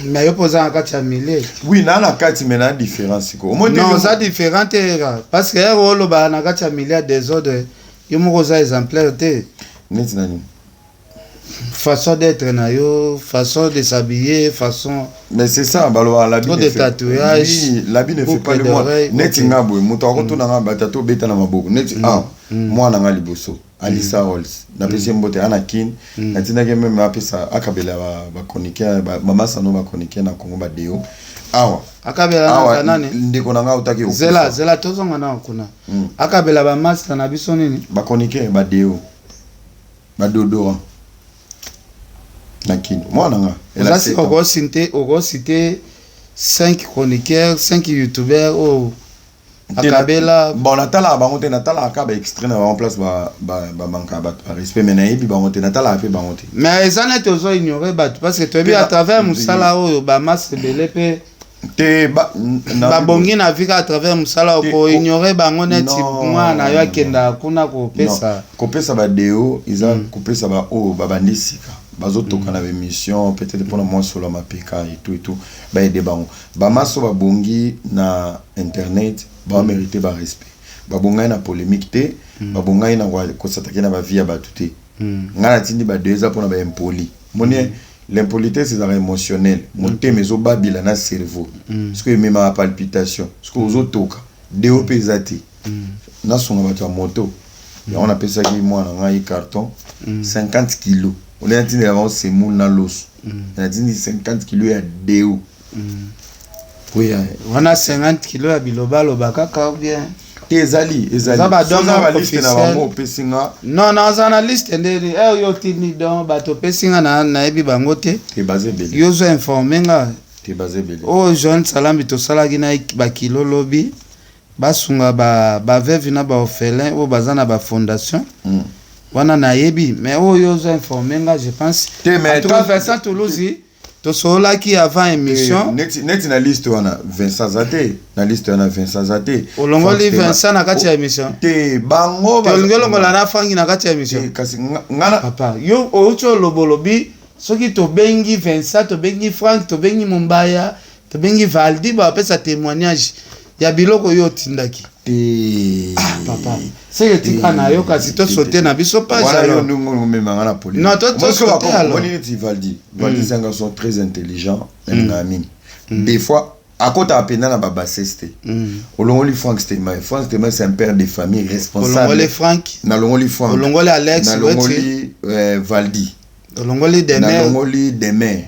Mais yo mpo oza na kati ya milieu. Oui, naa na kati, mais na différence sikoyo omoni te. Non, oza différent te Era, parce que ere olobaka na kati ya milieu ya désordre, yo moko oza exemplaire te. Neti nani? Façon d'être na yo, façon de s'habiller, façon Mais c'est ça, balobaka l'habit Trop ne de fait tatouages, oui, l'habit ne fait pas boucle le moine. d'oreille, Neti nga boye, moto akotuna nga batatu obeta na maboko neti ah mwana nga liboso Alisa Rolls, napesi ye mbote ana Kine. Natindaki même apesa akabela bachroniqueur, bamasano, bachroniqueur na Congo, badeo awa. Akabela Awa na nani? Ndeko na nga autaki kokufa. Zela, zela, tozonga na kuna. Akabela bamaster na biso nini? Bachroniqueur, badeo, badéodorant na Kine, mwana nga elle a Oza 7 sika ans. Okociter 5 chroniqueurs, 5 youtubeurs oyo Te akabela. Bon, natalaka bango te, natalaka kaka baextrait na bango place bamanka bato barespect, mais nayebi bango te, natalaka mpe bango te. Mais eza neti ozo ignore bato, parce que toyebi Te à travers mosala oyo bamasa ebele mpe te babongi na vie kaka à travers mosala. Te, Okoignore bango neti Non, mwana na yo non. akendaka kuna kopesa. Non. Kopesa badeo eza kopesa baoyo babandi sika, bazotoka na baémission, peut-être mpona mwa solo ya mapeka et tout et tout, baede bango. Bamaso babongi na internet, bamérite barespect. Babongai na polémique te, babongai na kosatake na bavie ya bato te. Ngai natindi badeo eza mpona baimpoli. Moni, l'impolitesse ezalaka émotionnel, motema ezobabila na cerveau, soki ememaka palpitation, soki ozotoka deo mpe eza te. Nasunga bato ya moto yango, napesaki mwana ngai carton 50 kilo olie, natindela bango semoule na loso. Natindi 50 kilo ya deo oya. Wana 50 kilo ya bilobaloba kaka ou bien? Te, ezali ezali. Eza ba don Soza baliste na officiel. bango opesi nga. Non, naza na liste ndeni oyo otindi don bato opesi nga nayebi bango te. Te, baza ebele. Yo ozo informe nga. Te, baza ebele. Oyo Joan Salambi tosalaki na ye bakilo lobi, basunga baveuve na baorphelin oyo baza na bafondation wana, nayebi. Mais oyo ozo informe nga, je pense Te, mais en tout cas Vincent Toulouse tosololaki avant émission. Neti na liste wana, Vincent aza te na liste wana, Vincent aza te. Olongoli Frank Tema- Vincent na kati ya émission? Te, bango Te, olingi olongola na Franki na kati ya émission? Te, kasi nga na Papa, yo outi oloba, olobi soki tobengi Vincent, tobengi Frank, tobengi Mombaya, tobengi Valdi, bapesa témoignage ya biloko oyo otindaki. Te. Ah papa, seke tika na yo, kasi tosaute na biso page. Wana yo Alors ndenge omemanga na polémique. Non, to sauter alors. Moni neti Valdi, Valdi c'est un garçon très intelligent, nalingaka mingi. Des fois akotaka mpenza na babassesse te. Olongoli Frank Stema, Frank Stema c'est un père de famille responsable. Olongoli Frank? Nalongoli Frank. Olongoli Alex? Nalongoli Valdi. Olongoli Demer? Nalongoli Demer.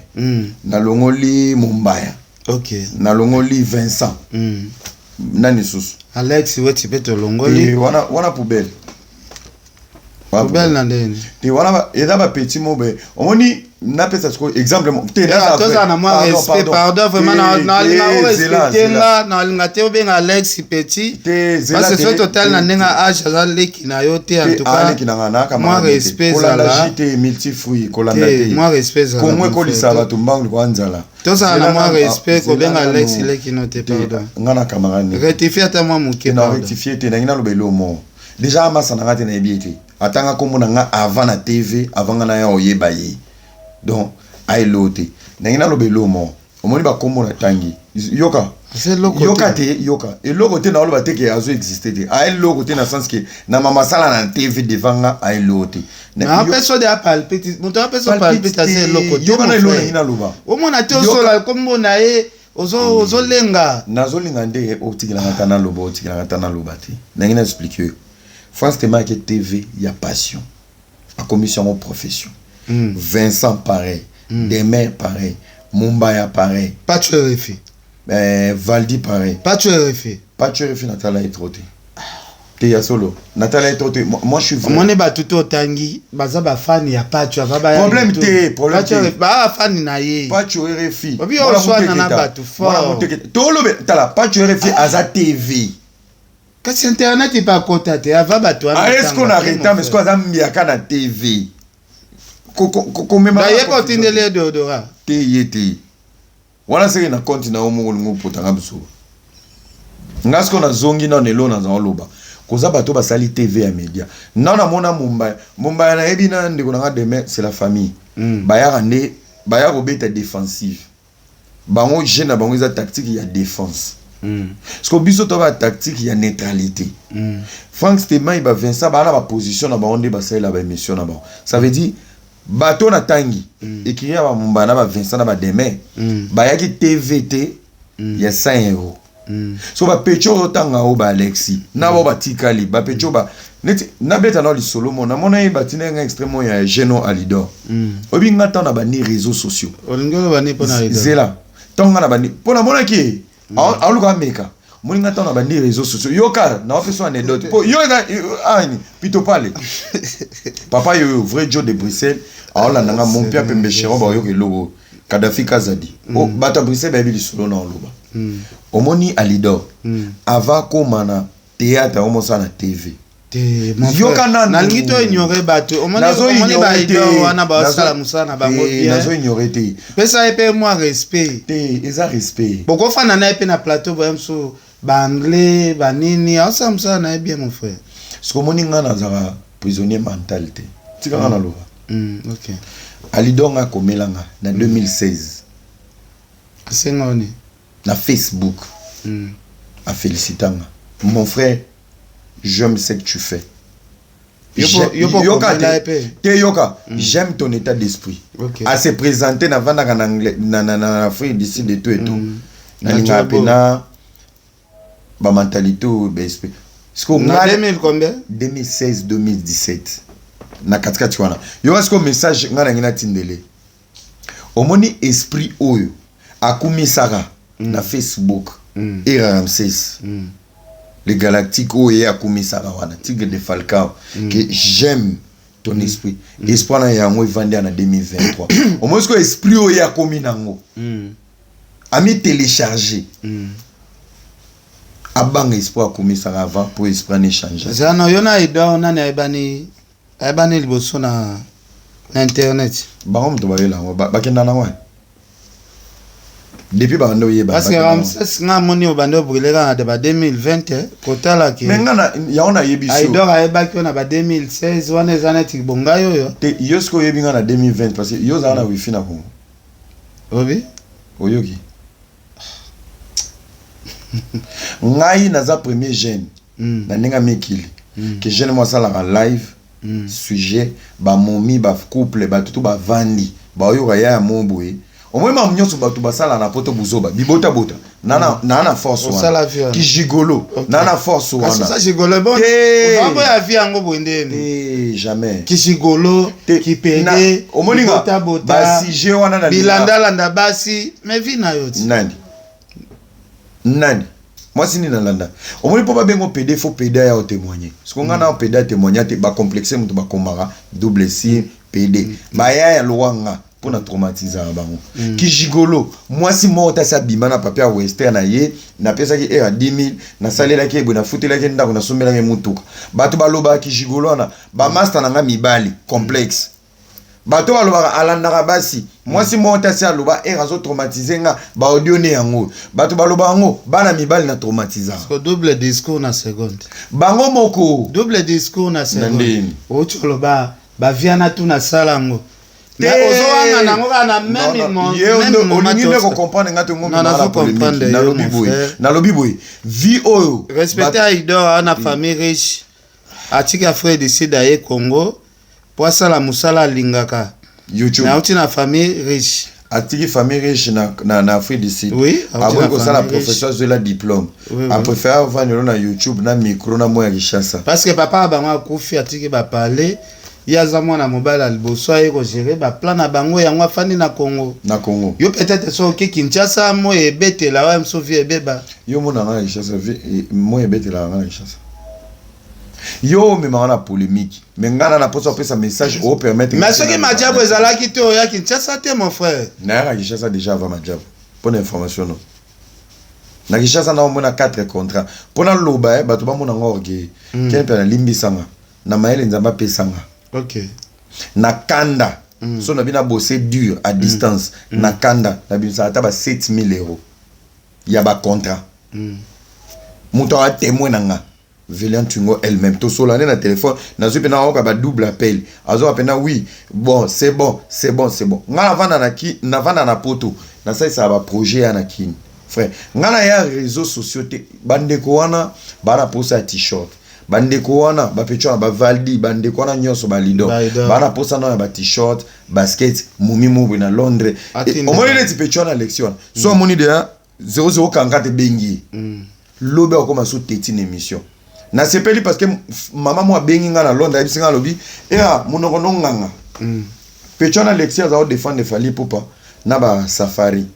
Nalongoli Mombaya. Nalongoli Vincent. Nani susu? Alex Weti mpe tolongoli. Wana poubelle. Wana Poubelle na ndeni? Te, wana eza bapeti mo boye omoni, napesa sikoyo exemple te. Tozala na mwa respect, pardon, vraiment nalinga orespecte nga, nalinga te obenga Alex petit, parce que soki totali na ndenge ya age, aza leki na yo te. En tout cas Aleki na nga. Mwa respect Kolanda ezala. Te, multifruit, kolanda Te, te. mwa respect ezala, Kongo mon ekolisa frère. bato mbangu likwa nzala. Tozala na Zela mwa respect, zela kobenga nanu. Alex leki no te, pardon. Nga na camarade. Rectifie ata mwa moke, Na pardon. rectifie te, nangi naloba elo moko déjà. Amasa na nga te, nayebi ye te. Atanga nkombo na nga avant na TV, avant nga na ya oyeba ye, donc ayelo te. Nangi naloba elo moko, omoni bakombo na tangi, yoka. Eza eloko Yoka. te. Te, yoka, eloko te. Naoloba te ke azo existe te, aeloko te na sens ke na mama sala na TV devant nga, aeloko te. Apesa ode apalpite, moto apesa palpite, aza eloko te. Yoka na Mon eloko frère. nangi naloba. Omona te, osola kombo na ye. Ozolenga. Nazolinga nde otikelanga ata naloba, otikelanga ata naloba te. Ndenge na explique yo, Frank Stemay ake TV ya passion, akomisi yango profession. Vincent pareil, Demer pareil, Mumbaya pareil. Pacho RFI. Valdi pareil. Pacho RFI. Pacho RFI, natala ye trop te. Te, ya solo, natala ye trop te. Moi, je suis vrai. Omoni, bato to otangi baza bafani ya Pacho ava. Problème te, problème te. Baa bafani na ye. Pacho RFI. Obi oswana na bato fort. Tolobe, tala, Pacho RFI aza TV. Kasi internet mpe akota te ava bato wana. Est ce qu'on a retard? Mais ce aza mbiaka na TV komema. Bayeba otindeli ye deodora. Te, ye te wana, seke na compte na yo moko olingi opotanga biso. Nga siko nazongi nano elo, naza oloba koza bato basali TV ya média. Nano namona Mombaya. Mombaya nayebi na ndeko na nga demain, c'est la famille. Bayaka nde baya kobeta défensive. Bango jeu na bango eza tactique ya défense, parce que biso toba tactique ya neutralité. Frank Stemay, ba Vincent, baa na baposition na bango nde basalela baémission na bango. Ça veut dire bato na tangi ekiri ya bamombaya na bavincent na bademer bayaki TV te ya 100 euro. So bapetits oyo otanga oyo, baalexi na bao batikali, bapetits oyo ba neti nabeta na lisolo mo namona ye, batina nga extrême oyo ya Geno Alidor. Oyebi nga ntango na bandi réseaux sociaux. Olingi oloba nini mpo na Alidor? Zela, ntango nga na bandi, mpo namonaki ye aoluka ameka. Omoni nga ntango na bandi réseaux sociaux, yoka, naopesa anecdote mpo yo eza ani pito pale papa yoyo vrai Joe de Bruxelles aolanda nga, mon pia pembe chéron, baoyoka eloko Kadafi Kazadi. O bato ya Bruxelles bayebi lisolo na oloba. Omoni Alidor, avant akóma na théâtre, omosala na TV. Te, mon Yoka frère, nanu. Nalingi to ignore bato. Omoni baidor wana baosala mosala na bango bien. Nazo ignore te. Pesa ye mpe mwa respect. Te, eza respect. Bokofanda na ye mpe na plateau, boya mosusu baanglais banini, aosala mosala na ye bien, mon frère. Soki omoni nga nazalaka prisonnier mental te, tika nga naloba. Ok. Alidor, nga akomela nga na 2016. Asenga oni? Na Facebook. Afélicita nga: "Mon frère, j'aime ce que tu fais." Yo po Yoka. komela ye Te. Mpe? Te, yoka, "J'aime ton état d'esprit." Ase présenter, navandaka na na Afrique du Sud et tout et tout. Nalingaka Na Jobo. mpena bamentalité oyo, baesprit siko. Na 2000 combien? 2016, 2017, na katikati wana. Yoka siko message ngai nangi natindele. Omoni esprit oyo akumisaka na Facebook, era Ramses le galactique oyo ye akumisaka wana, Tigre de Falcao, que "j'aime ton esprit", esprit wana yango evandi ya na 2023. Omoni sikoyo esprit oyo ye akomi nango, ami télécharger, abanga esprit akumisaka avant po esprit wana échange. Zano yo na Alidor, nani ayebani liboso na internet? Bango moto bayela yango, bakenda nango depuis babanda oyeba. Parce que Ramses, nga amoni obanda obrûler kaka na ba 2020, kotala ke Mais nga yango nayebi so. Alidor ayebaki oyo na ba 2016 wana, eza neti bongai oyo. Te, yo soki oyebi nga na 2020, parce que yo ozala na wifi na Congo. Obi. Oyoki ngai naza premier jeune na ndenge ya mikili ke jeune mo asalaka live, sujet bamomi, bacouple, bato to bavandi baoyoka ya mo boye. Omoi makambo nyonso bato basala na poto, buzoba, bibotabota, naa na force Osala wana. vie wana. Kigigolo, naa na force Kasi wana. oza gigolo, bon. Te. Ozambo ya vie yango boye ndeni? Te, jamais. Kigigolo. Te, Kipede. Omoni nga Bibotabota. basujet wana na Bilandalanda basi, mais vie na yo ti. Nani nani mwasi nini nalanda? Omoni, mpo babengo pédé, faut pédé aya otémoigner. Siko nga na pédé atémoigner te, bacomplexe moto bakomaka double sim pédé, baya ya lokwa nga mpo na traumatisaka bango. Kigigolo, mwasi moko tasi abima na papier ya western na ye, napesaki e ya 10 000, nasalelaki ye boye, nafutelaki ye ndako, nasombelaki ye mutuka. Bato balobaka kigigolo wana, bamaster na nga mibali complexe. Bato balobaka alandaka basi. Mwasi moko tasi aloba ere azotraumatize nga, baaudio ne yango. Bato baloba yango, bana mibali na traumatisaka. Ko double discours na seconde. Bango moko. Double discours na seconde. Ndeni? Outi oloba bavia na tu nasala yango. Te. Ozowanga nango kaka na même Ye moment. olingi nde kocomprendre nga te. Non, nazo comprendre yo, Nalobi mon boye, frère. nalobi boye, vie oyo Respecte Alidor na famille riche, atiki Afrique du Sud, aye Congo po asala mosala alingaka. YouTube. Nauti na famille riche. Atiki famille riche na Afrique du Sud. Oui, aboyi na kosala famille riche. Professeur azwela diplôme. Oui. Apréféré avandelo na YouTube na micro na moi ya Kinshasa. Parce que papa na bango akufi, atiki bapale. Ye aza mwana mobali ya liboso, aye kogérer baplan na bango. Yango afandi na Congo. Na Congo. Yo peut-être soki oke Kinshasa, moi ebetela wa moso, vie ebeba. Yo mona nga na Kinshasa, moi ebetelaka nga na Kinshasa. Yo omemaka na polémique, mais nga na mposa opesa message opermettre. Mais soki Madiabo ezalaki te, oya Kinshasa te, mon frère. Nayaka Kinshasa déjà avant Madiabo. Mpo na information no, na Kinshasa na omona 4 contrat mpo naloba bato bamona nga orgueil. Ken mpe nalimbisanga na mayele Nzambe apesanga. Na kanda so na bino abose dur à distance. Na kanda nabimisaka ata ba 7000 € ya bacontrat. Moto awa témoin na nga, Velian Twingo elle-même, tosola nde na téléphone. Nazwi mpena aoka ba double appel, azoka mpena: "Oui, bon, c'est bon, c'est bon, c'est bon." Nga navanda na ki, navanda na Poto, nasalisaka baprojet ya na Kini. Frère, nga na ya réseaux sociaux te. Bandeko wana baa na posa ya t-shirt, bandeko wana bapecho wana bavaldi, bandeko wana nyonso balido. Balidor. Baa na posa nao ya ba t-shirt, basket, momi mobwe na Londres. Atindi. Omoni neti pecho wana, élection wana so amoni deya 0044 ebengi ye. Lobi akokoma so teti na émission. Nasepeli parce que mama mo abengi nga na Londres, ayebisi nga, alobi: "Era monoko nonganga." Pecho wana, Lexi aza kodéfendre Fally Ipupa na basafari.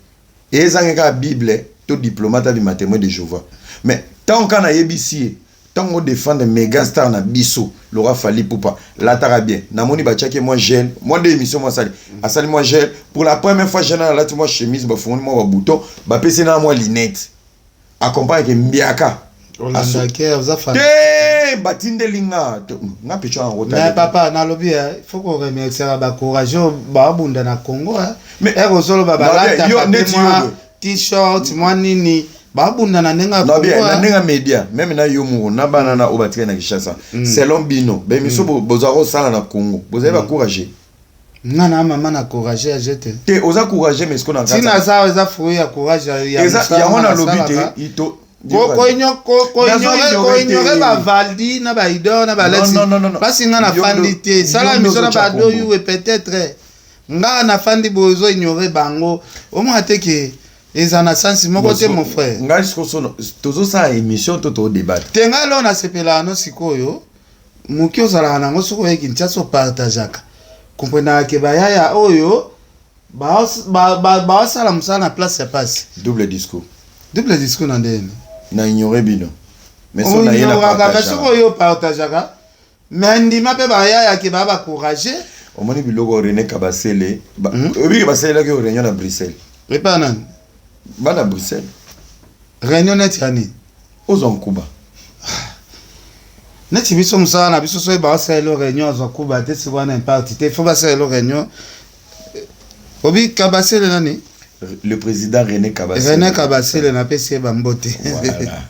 Ezangi kaka Bible to diplomate abima témoin de Jéhovah. Mais ntango kaka nayebisi ye, ntango odéfendre méga star na biso Lora Fally Ipupa, lataka bien. Namoni batiaki mwa gel, mwa deux émission mwa asali, asali mwa gel pour la première fois. Gel alati mwa chemise, bafungoli mwa babouton, bapesi na mwa lunette, accompagne ke mbiaka. Olandaki, oza fan. Te, batindeli nga nga mpe yango. Mais papa, nalobi il faut koremerciaka bacourage oyo baabunda na Congo. Ere ozoloba balataka mpe mwa t-shirt, mwa nini, babunda na ndenge ya Congo, na ndenge ya média. Même na yo moko na bana na oyo batikali na Kinshasa, selon bino bemiso bozala kosala na Congo, bozali bacourage. Nga na mama na courage ya te. Te, oza courage, mais siko na ntina aza, eza fruit ya courage. Yango nalobi te. Koignore bavaldi na baidor na balexi mpasi. Nga nafandi te, sala miso na badoyuwe. Peut-être nga nafandi boye, ozoignore bango, omona te ke eza na sansi moko te, mon frère. Ngai sikoyo tozosala émission to todébattre? Te, ngai lelo nasepelaka no. Sikoyo moki ozalaka nango, soki oyeki ntiasi, opartageaka, komprenaka ke bayaya oyo baosala mosala na place ya pasi. Double discours. Double discours na ndeni? Na ignore bino. Oignoraka, soki oyo opartageaka, mais ndima mpe bayayaki baa bacourage. Omoni biloko René Kabasele obiki, basalelaki réunion na Bruxelles. Epa nani? Bana Bruxelles. Réunion neti ya nini? Ozwa nkuba. Neti biso mosala na biso, soki baosalela réunion, azwa kuba te. Sikoyo wana imparte te, faut basalela réunion. Obi Kabasele nani? Le président René Kabasele. René Kabasele, napesi ye bambote. Voilà.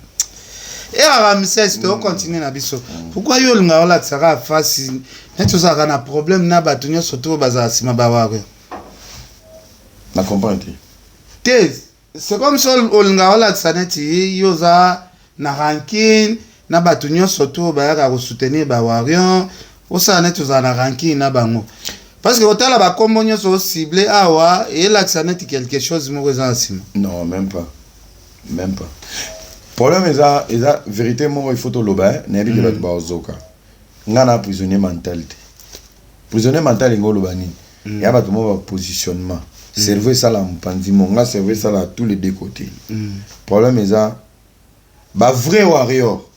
Era Ramses, tokontinue na biso. Pourquoi yo olingaka olakisaka fasi neti ozalaka na problème na bato nyonso to bazala nsima baware? Na comprendre te. Te, c'est comme so olingaka olakisa neti yo oza na rancune na bato nyonso to bayaka kosoutenir bawarrior. Osala neti ozala na rancune na bango, parce que kotala bakombo nyonso ocible awa, eyelakisa neti quelque chose moko eza na nsima. Non, même pas, même pas. Problème eza vérité moko, il faut toloba. Nayebi ke bato baozoka nga na prisonnier mental te. Prisonnier mental elingi oloba nini? Ya bato moko bapositionnement, cerveau esala mopanzi mo, nga cerveau esala tous les deux côtés. Problème eza bavrai warrior,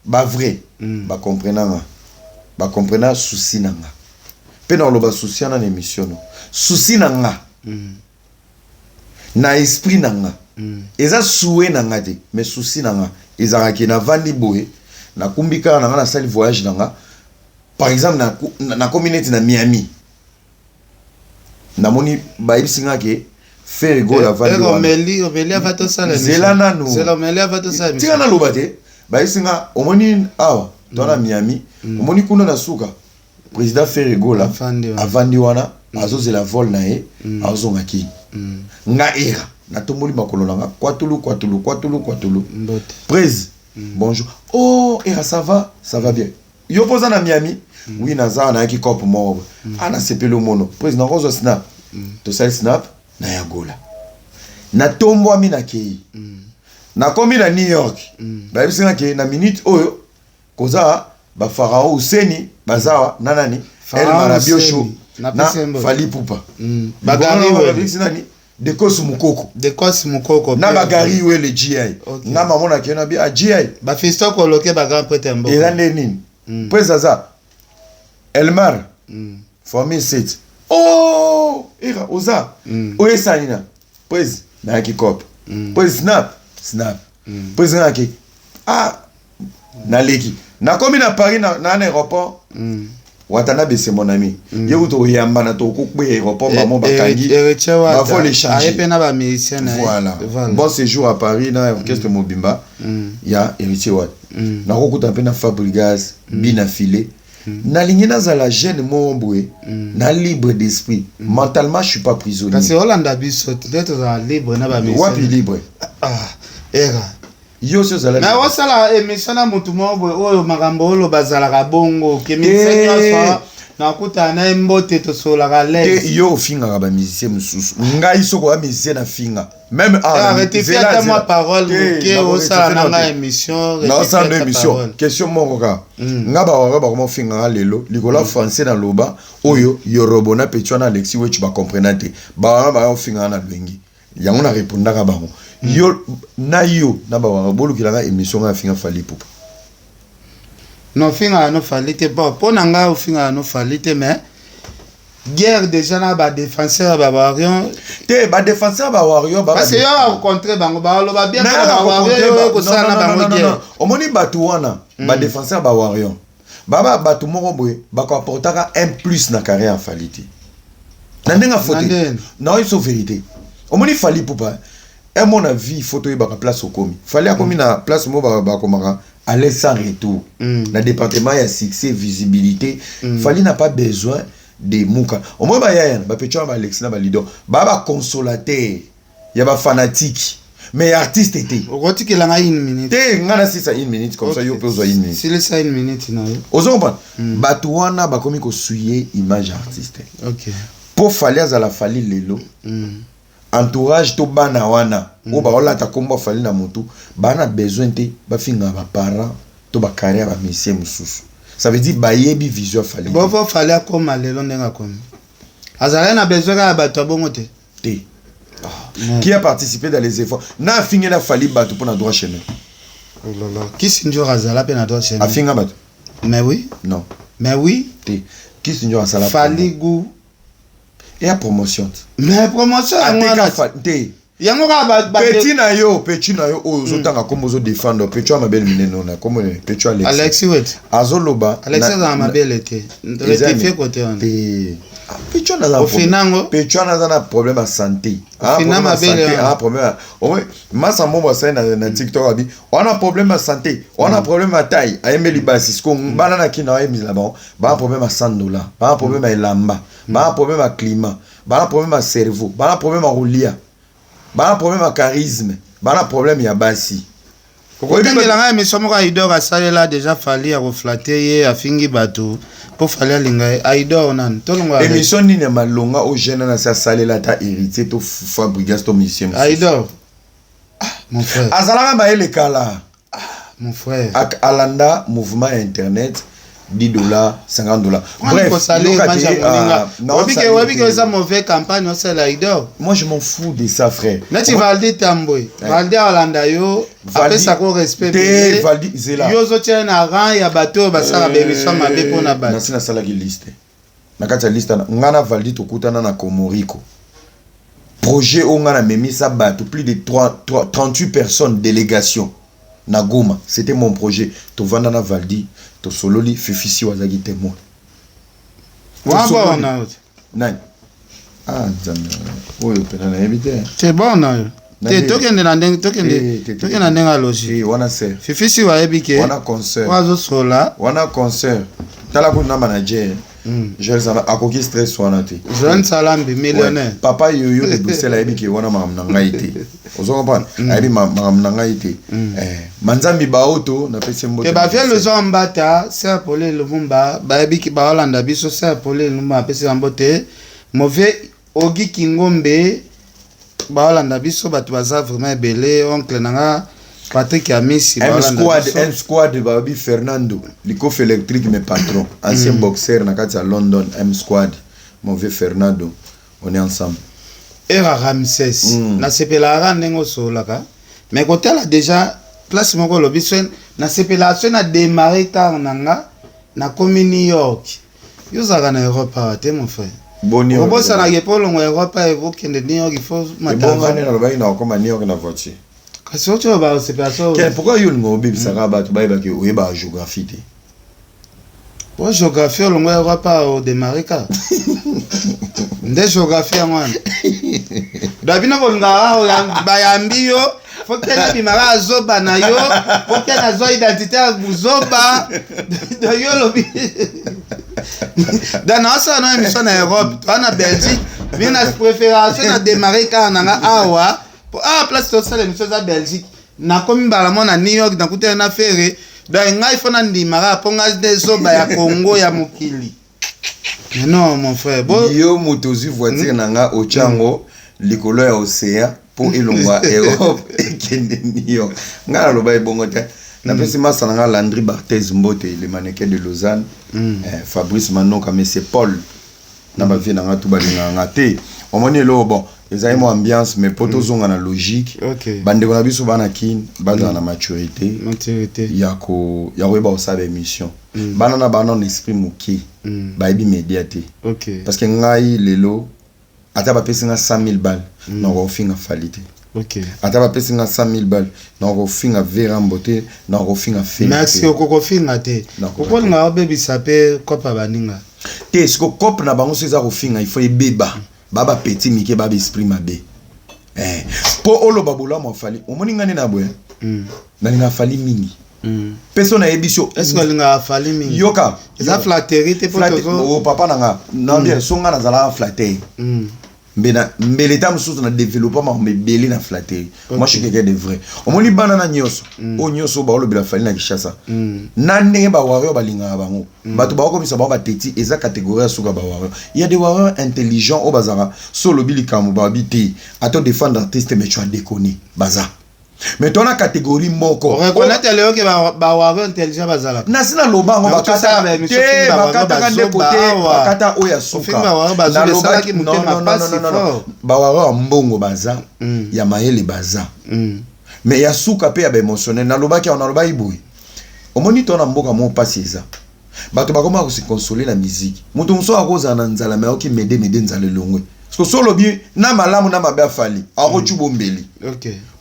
bavrai bacomprena nga, bacomprena souci na nga mpe na koloba souci wana na émission no. Souci na nga na esprit na nga eza souhait na nga te, mais souci na nga ezalaka ke navandi boye, nakumbi kaka na nga, nasali voyage na nga. Par exemple, nakomi neti na Miami, namoni bayebisi nga ke Ferre Gola avandi wana. Omeli, omeli ava tosala. Zela nanu. Zela, omeli ava tosala. Tika naloba te. Bayebisi nga: "Omoni awa to na Miami, omoni kuna na suka, président Ferre Gola Avandi wana. Avandi wana, azozela vol na ye, azozonga Kini." Nga era natomboli makolo na nga, kwatulu kwatulu kwatulu kwatulu. Mbote. "Prés, bonjour." "Oh era, ça va, ça va bien. Yo mpo oza na Miami?" "Oui, naza, nayaki cope moko boye." "Ah, nasepeli omono, prés. Nakozwa snap?" Tosali snap. Na ya Gola, natombwami, nakei, nakomi na New York. Bayebisi nga ke na minute oyo koza bafarao Useni bazawa na nani, El Pharaon Marabiosho Useni. na Napesi ye mbote. Fally Ipupa. Bagari Wele. Babisi nani, Dekos Mukoko. Dekos Mukoko. Na bagari Wele gi. Nga mamo nakei na bi a gi. Bafisto koloke, bagrand prêtre ya mboka. Eza nde nini? Mpo ezaza Elmar. Famille 7, oh, era oza. Oyo esali na prese, nayaki cope. Prese snap snap. Prese nayaki, ah, naleki, nakomi na Paris, na aéroport. Watanabe, c'est mon ami. Ye kutu oyamba na tokokweya aéroport, bamo bakangi. Héritier Wata. Bavol échanger. Aye mpe na bamusicien na ye. Voilà. Bon séjour à Paris na orchestre mobimba ya Héritier Wata. Nakokuta mpe na Fabrigas bina file. Nalingi nazala jeune moko boye na libre d'esprit. Mentalement, je suis pas prisonnier. Kasi olanda biso nde tozala libre na bamusicien. Wapi libre? Ah, era. Yo si ozala Mais libre. osala émission na motu moko boye oyo makambo oyo bazalaka bongo ke musicien nyonso nakutana na ye, mbote, tosololaka Te. lese. Yo ofingaka bamusicien mosusu, ngai soki oya musicien nafinga même Ah, rectifie ata mwa parole moke, osala na ngai émission. Naosala Rectifie no ata émission. parole. Question moko kaka. Nga bawaka bakoma ofingaka lelo likolo ya français naloba oyo Yorobo na Petit wana, Alexi Wechi, bacomprena te. Bawana baya ofingaka na lwengi yango, na répondaka bango. Yo na yo na bawaka bolukilanga émission nga afinga Fally Ipupa. Non, ofingaka no Fally te. Bon, mpo na ngai ofingaka no Fally te, mais guerre déjà na badéfenseur ya bawarrior. Te, badéfenseur bawarrior. Parce que yo akocontre bango, baloba bien mpona bawarrior, yo ekosala na bango guerre. Omoni bato wana, badéfenseur bawarrior, baba bato moko boye bakoapportaka un plus na carrière ya Fally te, na ndenge afo Na te. ndenge. Naoyebi so vérité. Omoni Fally Ipupa, emona vie, faut toyebaka place okomi. Fally akomi na place moko bakomaka aller sans retour. Na département ya succès, visibilité, Fally n'a pas besoin de muka. Omoi bayaya na bapetio wana, baAlexi na balido, baa baconsolateur ya bafanatique, mais ya artiste te. Okotikela ngai une minute. Te, nga nasisa une minute comme ça, yo mpe ozwa une minute. Silisa une minute na yo. Ozo comprendre, bato wana bakomi kosouiller image ya artiste. Mpo Fally azala Fally lelo, entourage to bana wana oyo baolata nkombo Fally na motu, baa na besoin te bafingaka baparent to bacarrière ya bamusicien mosusu. Ça veut dire bayebi vision ya Fally te. Bopo Fally akóma lelo ndenge akomi, azalaki na besoin kaka ya bato ya bongo te. Te. Qui a participé dans les efforts na afingi na Fally bato mpo na droit chemin? Kisi Nzor azala mpe na droit chemin. Afinga bato? Mais oui. Non. Mais oui. Te, Kisi Nzor asala Fally gu eya promotion te. Mais promotion yango Ateka wana. Te. Yango kaka Petit na yo, petit na yo oyo ozotanga nkombo, ozodefendre petit ya mabele minene ona, nkombo nini, petit Alex. Alexi Wet. Azoloba Alexi azala na mabele te. Rectifie kote wana. Te. Ah, petit wana aza na Ofina yango? Petit wana aza na problème ya santé. Ah, Ofina problème ya mabele santé, wana. ah, problème ya omoi masa mbongo asali na TikTok, abi wana problème ya santé, wana problème ya taille, ayembeli basi. Siko bana na kina ayembela bango, bana problème ya 100 $, bana problème ya elamba, bana problème ya climat, bana problème ya cerveau, bana problème ya kolia, bana problème ya charisme, bana problème ya basi. Otangela ngai émission moko Aidor asalela déjà Fally ya koflatter ye, afingi bato mpo Fally alinga ye. Aidor nani tolongo? Émission nini ya malonga oyo jeune wana asi asalela, ata Héritier to Fabrigas to musicien mosusu? Aidor, ah, mon frère. Azalaka mayele kala. Mon frère. Alanda mouvement ya internet, 10 $, 50 $. Bref, oyebi ke eza mauvais campagne osala Aidor. Moi, je m'en fous de ça, frère. Neti Valdi Tambwe, Valdi alanda yo, apesaka respect. Te, Valdi zela. Yo ozotia na rang ya bato oyo basala baémission mabe mpona bato. Nasi nasalaki liste. Na kati ya liste nga na Valdi tokutana na Komoriko, projet oyo nga namemisa bato plus de 3, 3, 38 personnes, délégation na Goma. C'était mon projet. Tovanda na Valdi, tosololi, Fifisi azalaki témoin. Wana. Nani? Ah, Nzambe, oyo mpena nayebi te. Te, bon na yo te, tokende na ndenge, tokende, tokende na ndenge ya logique. Wana ser Fifisi wayebi ke wana concert. Oyo azosola. Wana concert. Tala kuna na manager Joel Sala, akoki stress wana te. Joel Salambi, millionnaire. Ouais. Papa Yoyo de Bruxelles ayebi ke wana makambo na ngai te. Ozo comprendre, ayebi makambo na ngai te. Manzambi baoto napesi mbote. Te, bavie lozo mbata ser Pole Lumumba, bayebi ke baolanda biso. Ser Pole Lumumba apesi bango te. Mauvais Ogi Kingombe. Baolanda biso, bato baza vraiment ebele. Oncle na nga Patrick Amisi. M Squad, M Squad, babi Fernando Likofi électrique, mes patrons, ancien boxeur na kati ya London. M Squad, mon vieux Fernando, on est ensemble. Era Ramses, nasepelaka ndenge osololaka, mais kotala déjà place moko olobi so nasepelaka so na démarre car na nga nakomi New York. Yo ozalaka na Europe awa te, mon frère. Boni? Obosanaka epo olongwa Europe okende New York, il faut Ebonga nde nalobaki na okoma New York na voiture. Kasi oti oyo basepela so. Ken, pourquoi yo olinga obebisaka bato bayebaki oyebaka géographie te? Po géographie, olongwa Europe awa, odémarre kaka nde géographie yango wana. Donc bino bolingaka bayambi yo, faut que nabimaka azoba na yo, faut que nazwa identité ya buzoba. Donc yo olobi, donc naosala na émission na Europe toa na Belgique, mi na préfération na démarre kaka na nga awa, po awa place tosala émission eza Belgique. Nakomi mbala mo na New York, nakutani na Ferre. Donc ngai fo nandimaka mpo ngai nde zoba ya Congo, ya mokili. Mais non, mon frère, bo Yo moto ozwi voiture na nga, otya yango likolo ya océan mpo elongwa Europe ekende New York. Ngai naloba ebongo te. Napesi masa na nga Landry Barthez mbote, le mannequin de Lausanne, Fabrice Manoka, monsieur Paul na bavie na nga tu balingaka nga te. Omoni eloko, bon, ezali mwa ambiance, mais mpo tozonga na logique, bandeko na biso bana Kine bazala na maturité maturité ya koyeba kosala baémission. Bana na bana na esprit moke, bayebi média te. Parce que ngai lelo, ata bapesi nga 100 000 balles, nakofinga Fally te. Ata bapesi nga 100 000 balles, nakofinga Verambo te, nakofinga Feli. Merci. Te. Okokofinga te. Nakoka. Okolinga obebisa mpe kopa baninga. Te, siko cope na bango so eza kofinga, il faut ebeba. Ba bapeti mike, ba baesprit mabe. Mpo oloba bolamu a Fally, omoni nga nde na boye, nalinga Fally mingi mpe so nayebi so. Est ce que olingaka Fally mingi? Yoka. Eza flatterie te mpo tozo O papa na nga na bien so nga nazalaka flatteur, mbele ta mosusu na développe makambo ebele na flatterie. Moi, je suis quelqu'un de vrai. Omoni bana na nyonso oyo nyonso oyo baolobela Fally na Kinshasa, na ndenge bawarrior balingaka bango, bato baokomisa bango bateti, eza catégorie ya suka. Bawarrior, il y a des warriors intelligents oyo bazalaka so olobi likambo, babi te ato défendre artiste, mais tu as déconné, baza. Mais tona catégorie moko. Reconnaître lelo ke bawarrior intelligent bazalaka. Nasi naloba yango. Na tosala ba émission, te fingi ba bakataka nde bazoba kote awa. Bakata oyo ya suka. Ofingi ba bazoba, esalaki motema pasi fort. Bawarrior ya mbongo baza, ya mayele baza, mais ya suka mpe ya baémotionnel. Nalobaki awa, nalobaki boye: omoni, to na mboka moko mpasi eza, bato bakoma kose consoler na musique. Moto mosusu akozala na nzala, me ayoki mede mede, nzala elongwe. Parce que so olobi na malamu na mabe a Fally, akotu bombeli.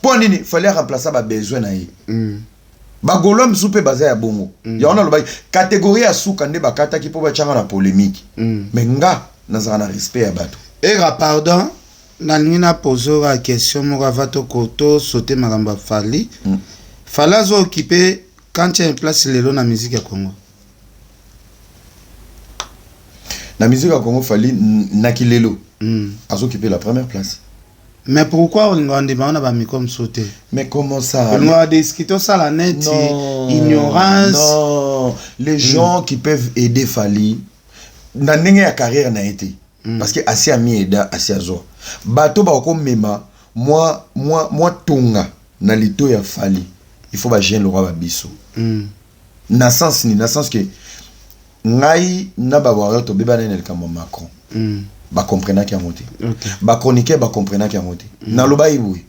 Mpo nini? Fally aremplace babesoin na ye. Bagaulois mosusu mpe baza ya bongo. Yango nalobaki catégorie ya suka nde bakataki mpo batianga na polémique. Mais nga nazala na respect ya bato. Era, pardon, nalingi napose oyo question moko ava tosaute makambo ya Fally. Fally azo occupe quantième place lelo na musique ya Congo. Na musique ya Congo, Fally naki lelo azokipe la première place. Mais pourquoi olinga ondima wana bamicro mosusu te? Mais comment ça? Olinga badiscute, osala neti ignorance. Non, les gens qui peuvent aider Fally na ndenge ya carrière na ye te, parce que asi ami eda, asi azwa bato bakomema mwa tonga na lito ya Fally, il faut bajeune lokwa babiso. Na sens nini? Na sens ke ngai na bawarrior tobebana na likambo ya Macron. Bakomprenaki yango te. Bachroniqueur bakomprenaki yango te. Nalobaki boye,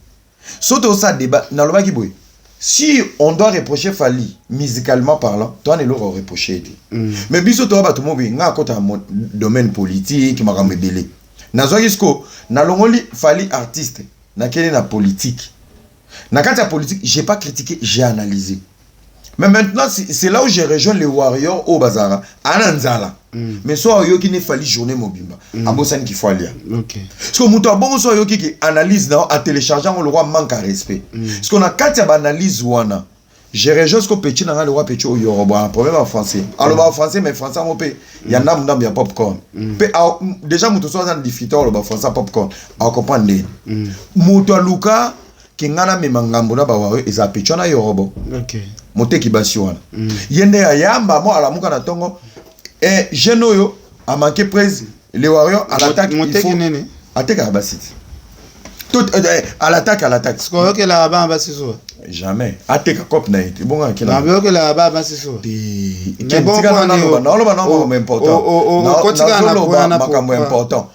so tosala débat, nalobaki boye: si on doit reprocher Fally musicalement parlant, towana eloko reprocher te. Mais biso toya bato mobi, ngai akota na domaine politique, makambo ebele nazwaki. Siko nalongoli Fally artiste, nakende na politique. Na kati ya politique, j'ai pas critiqué, j'ai analysé. Mais maintenant, c'est là où je rejoins les warriors oyo bazalaka ana nzala, mais so ayoki ne Fally journée mobimba, abosani qu'il faut alia. Parce que moto abongo so ayoki ki analyse na yo, atélécharge yango lokwa manque à respect. Parce que na kati ya baanalyse wana, je rejoins ce que petit na nga, le roi petit oyo yorobo, un problème en français, aloba en français, mais français yango mpe ya ndambu ndambu ya popcorn mpe. Déjà moto so aza na difficulté aloba français ya popcorn, acomprendre ndeni moto aluka ke ngai namema ngambo na bawario. Eza petit wana yorobo, moteki basi wana, ye nde ayamba mo alamuka na ntongo. Jeune oyo amanke prise, le warrior à l'attaque. Moteki nini? Atekaka basi te. Tout à l'attaque, à l'attaque. Koyokelaka bana basi zuwa? Jamais. Ateka cope na ye te, bongo akela. Nayokelaka bana basi zuwa. Naoloba na makambo important, nazoloba makambo important.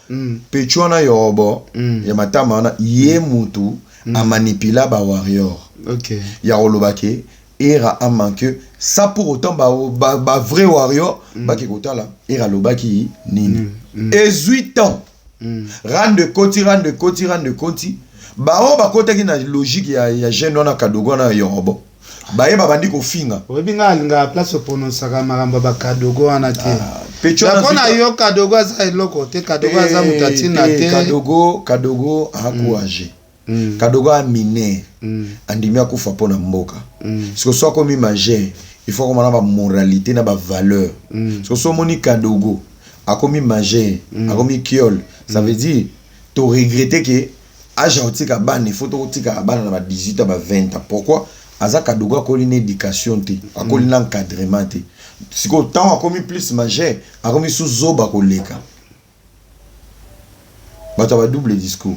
Pechu wana, Yorobo ya matama wana, ye mutu amanipula bawarrior ya koloba ke Era a manqué ça. Pour autant, ba vrai warrior bake kotala Era alobaki nini. Ezwi temps, rande ekoti, rande ekoti, rande ekoti. Bao bakotaki na logique ya jeune wana, Kadogo wana, Yorobo, baye babandi kofinga. Oyebi, ngai alingaka place oprononçaka makambo ya bakadogo wana te. Mpo na yo, Kadogo aza eloko te, Kadogo aza moto atina te. Kadogo, Kadogo aencourage. Kadogo aminere, andimi akufa mpo na mboka. Siko so akomi majeur, il faut akoma na bamoralité na bavaleur. Siko so omoni Kadogo akomi majeur, akomi kiole, ça veut dire toregretter ke age akotika bana. Il faut tokotikaka bana na ba 18 ans, ba 20 ans. Pourquoi? Aza Kadogo, akoli na éducation te, akoli na encadrement te. Sikoyo ntango akomi plus majeur, akomi su zoba koleka. Bato ya badouble discours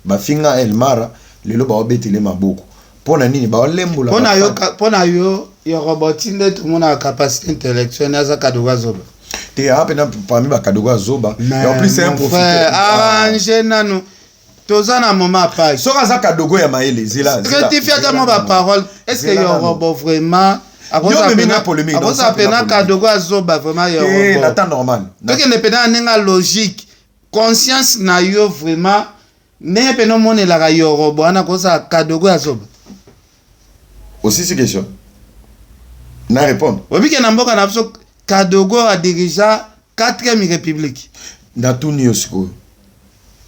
bafinga Elmara, lelo baobetele maboko. Mpo na nini baolembola? Mpo na yo, Yorobo nde tomonaka capacité intellectuelle, aza Kadogo azoba? Te, aa mpena parmi bakadogo azoba. En plus, c'est un profiteur. Arrange nanu, toza na moment page. Soki aza Kadogo ya mayele, zela. Rectifie ata mo baparole. Est ce que Yorobo vraiment akozala pena Kadogo azoba vraiment? Yorobo na temps normal. Tokende pena na ndenge ya logique, conscience na yo vraiment, ndenge pena omonelaka Yorobo wana, kozala Kadogo azoba? Osisi question na répondre. Obike na mboka na biso, Kadogo adirigea 4e République. Natuni yo sikoyo,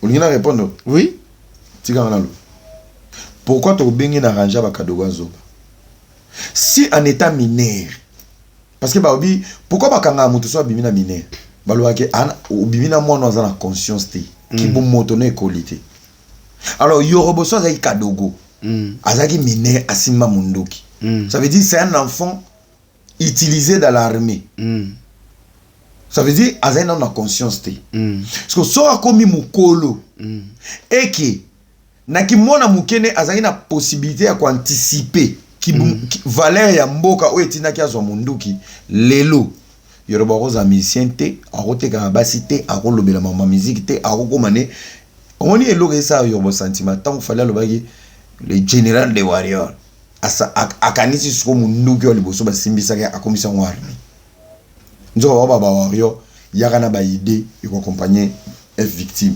olingi na répondre? Oui. Tikanga nalo. Pourquoi tokobengi na ranger bakadogo azoba si en état mineur? Parce que balobi, pourquoi bakangaka moto so abimi na mineur? Balobaki obimi na mwana aza na conscience te, kibomoto na ekoli te. Alors Yorobo so azalaki Kadogo, azalaki mineur, asimba mondoki, ça veut dire c'est un enfant utilisé dans l'armée. Ça veut dire azali nano na conscience te. Parce que soki akomi mokolo, eke nakimona mokene, azalaki na possibilité ya koanticiper valeur ya mboka oyo etindaki azwa monduki. Lelo Yorobo akozala musicien te, akotekaka basi te, akolobela mama musique te, akokóma ne. Omoni eloko esala Yorobo sentiment, ntango Fally alobaki le général de warrior, akanisi siko monduki oyo liboso basimbisaki, akomisi yango armée. Nzoka bao ba bawarrior yaka na baidée ekoaccompagne F victime,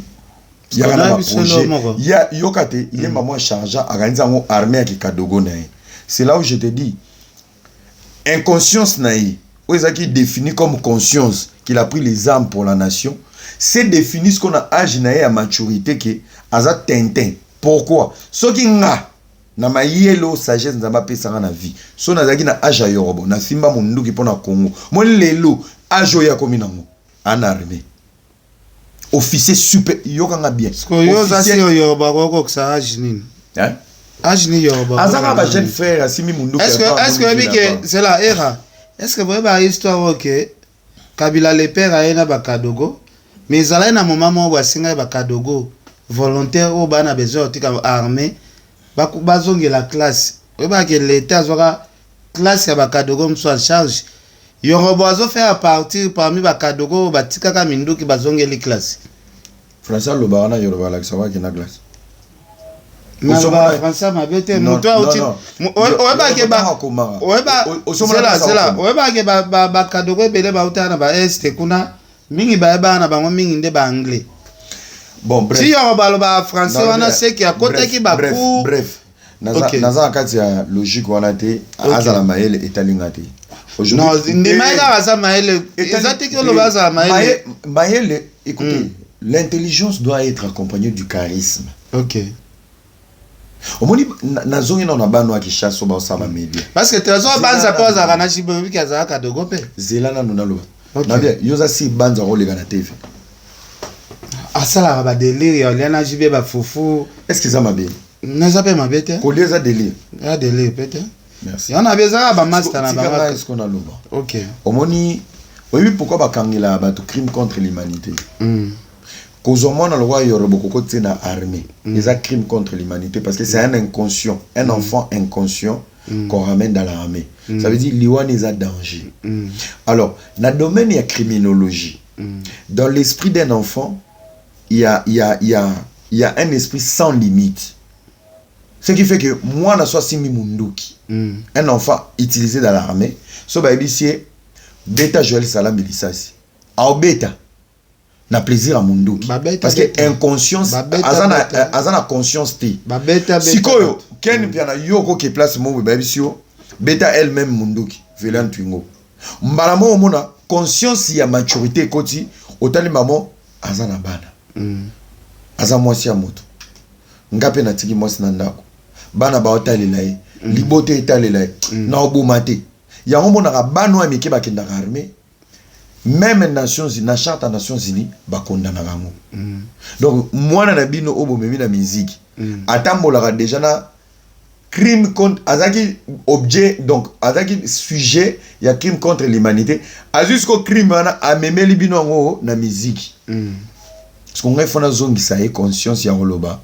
yaka na baprojet ya yoka te, yemba mwa charge, akanisi yango armée ya kikadogo na ye. C'est là où je te dis, inconscience na ye oyo ezalaki défini comme conscience qu'il a pris les armes pour la nation, c'est défini ce qu'on a âge na ye ya maturité ke aza tintin. Pourquoi? Soki nga na mayele oyo sagesse Nzambe apesanga na vie, so nazalaki na age ya Yorobo, nasimba monduki mpo na Congo. Moni lelo age oyo akomi nango, ana armée, officier super, yokanga bien. Yo oza si Yorobo akokokisa age nini? Age nini Yorobo? Aza kaka bajeune frère, asimbi munduki. Est ce que oyebi ke, zela Era, est ce que boyeba histoire oyo ke Kabila le père aye na bakadogo? Mais ezalaki na moment moko boye, asengaki bakadogo volontaire oyo baa na besoin ya kotika armée, bazongela classe. Oyebaka ke leta azwaka classe ya bakadogo mosusu en charge. Yorobo azofaire partir parmi bakadogo oyo batikaka minduki, bazongeli classe. Français alobaka wana, Yorobo alakisa bakenda classe. Naloba français mabe te. Moto auti, oyebake, zela, oyebake bakadogo ebele bautaka na baeste kuna, mingi bayebaka na bango mingi nde baanglais. Bon, bref. Si Yorobo alobaka français wana, seki akotaki bacours. Bref, naza na kati ya logique wana te. Azala mayele, etalinga te. Non, ndima ye kaka, aza mayele. Eza teki oloba azala mayele. Mayele, écoutez, l'intelligence doit être accompagnée du charisme. Omoni, nazongi nano na bano ya Kinshasa oyo baosala bamédia. Parce que Trésor Banza mpe azalaka na jibe, oyebiki azalaka dogo mpe. Zela nano naloba. Nabia yo oza si Banza akoleka na TV. Asalaka badélire ya olia na jibe bafufu. Est ce que eza mabe? Eza mpe mabe te. Kolia eza délire? Eza délire mpe te. Merci. Yango na bi ezaka bamaster na bango. Est-ce qu'on aloba? Ok. Omoni, oyebi pourquoi bakangelaka bato crime contre l'humanité? Kozwa mwana lokola Yorobo kokoti na armée, eza crime contre l'humanité, parce que c'est un inconscient, un enfant inconscient qu'on ramène dans l'armée. Ça veut dire liwa eza danger. Alors, na domaine ya criminologie, dans l'esprit d'un enfant, il y a un esprit sans limite, ce qui fait que mwana so asimbi munduki, un enfant utilisé dans l'armée, so bayebisi ye beta Joël Salambi lisasi, aobeta na plaisir ya munduki. Babeta, parce que beta. Inconscience. Babeta, aza na, beta. aza na conscience te. Babeta beta Sikoyo bato. Ken Mpiana, yo okoki place moko boye, bayebisi yo beta elle-même munduki Velan Twingo, mbala moko omona conscience ya maturité ekoti, otali mamo aza na bana, aza mwasi ya moto, nga mpe natiki mwasi na ndako, bana baotalela ye, libota etalela ye, na oboma te. Yango omonaka bana oyo ya mike bakendaka armée. Même Nations, na charte ya Nations Unies bakondanaka yango. Donc mwana na bino oyo bomemi na miziki atambolaka déjà na crime contre, azalaki objet, donc azalaki sujet ya crime contre l'humanité. Azwi siko crime wana, amemeli bino yango na miziki. Parce que ngai fo nazongisa ye conscience ya koloba.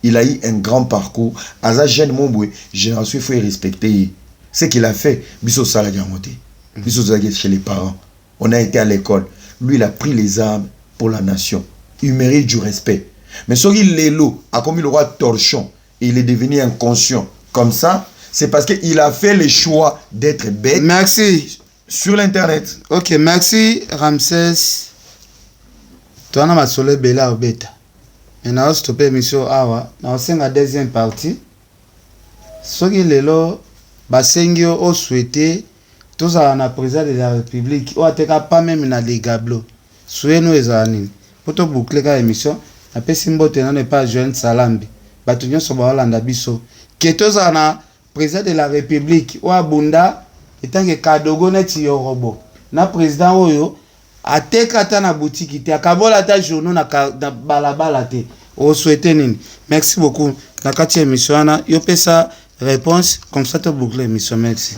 Il a eu un grand parcours, aza jeune mo boye, génération, il faut respecter ye. Ce qu'il a fait, biso osalaki yango te. Biso tozalaki chez les parents, on a été à l'école. Lui, il a pris les armes pour la nation, il mérite du respect. Mais soki lelo akomi le roi torchon et il est devenu inconscient comme ça, c'est parce que il a fait le choix d'être bête Merci. sur l'internet. Ok, merci Ramsès. Towana masolo ebele akobeta, me naostope émission awa, naosenga deuxième partie. Soki lelo basengi yo osouhaite tozala na président de la République oyo ateka pas même na ligablo, suyeno ezala nini? Mpo toboucle kaka émission, napesi mbote nano epa Joan Salambi, bato nyonso baolanda biso, ke tozala na président de la République oyo abunda etanke kadogo neti Yorobo, na président oyo ateka ata na butiki te, akabola ata journaux na balabala te, osouhaite nini? Merci beaucoup. Na kati ya émission wana, yo pesa réponse, comme ça toboucle émission. Merci.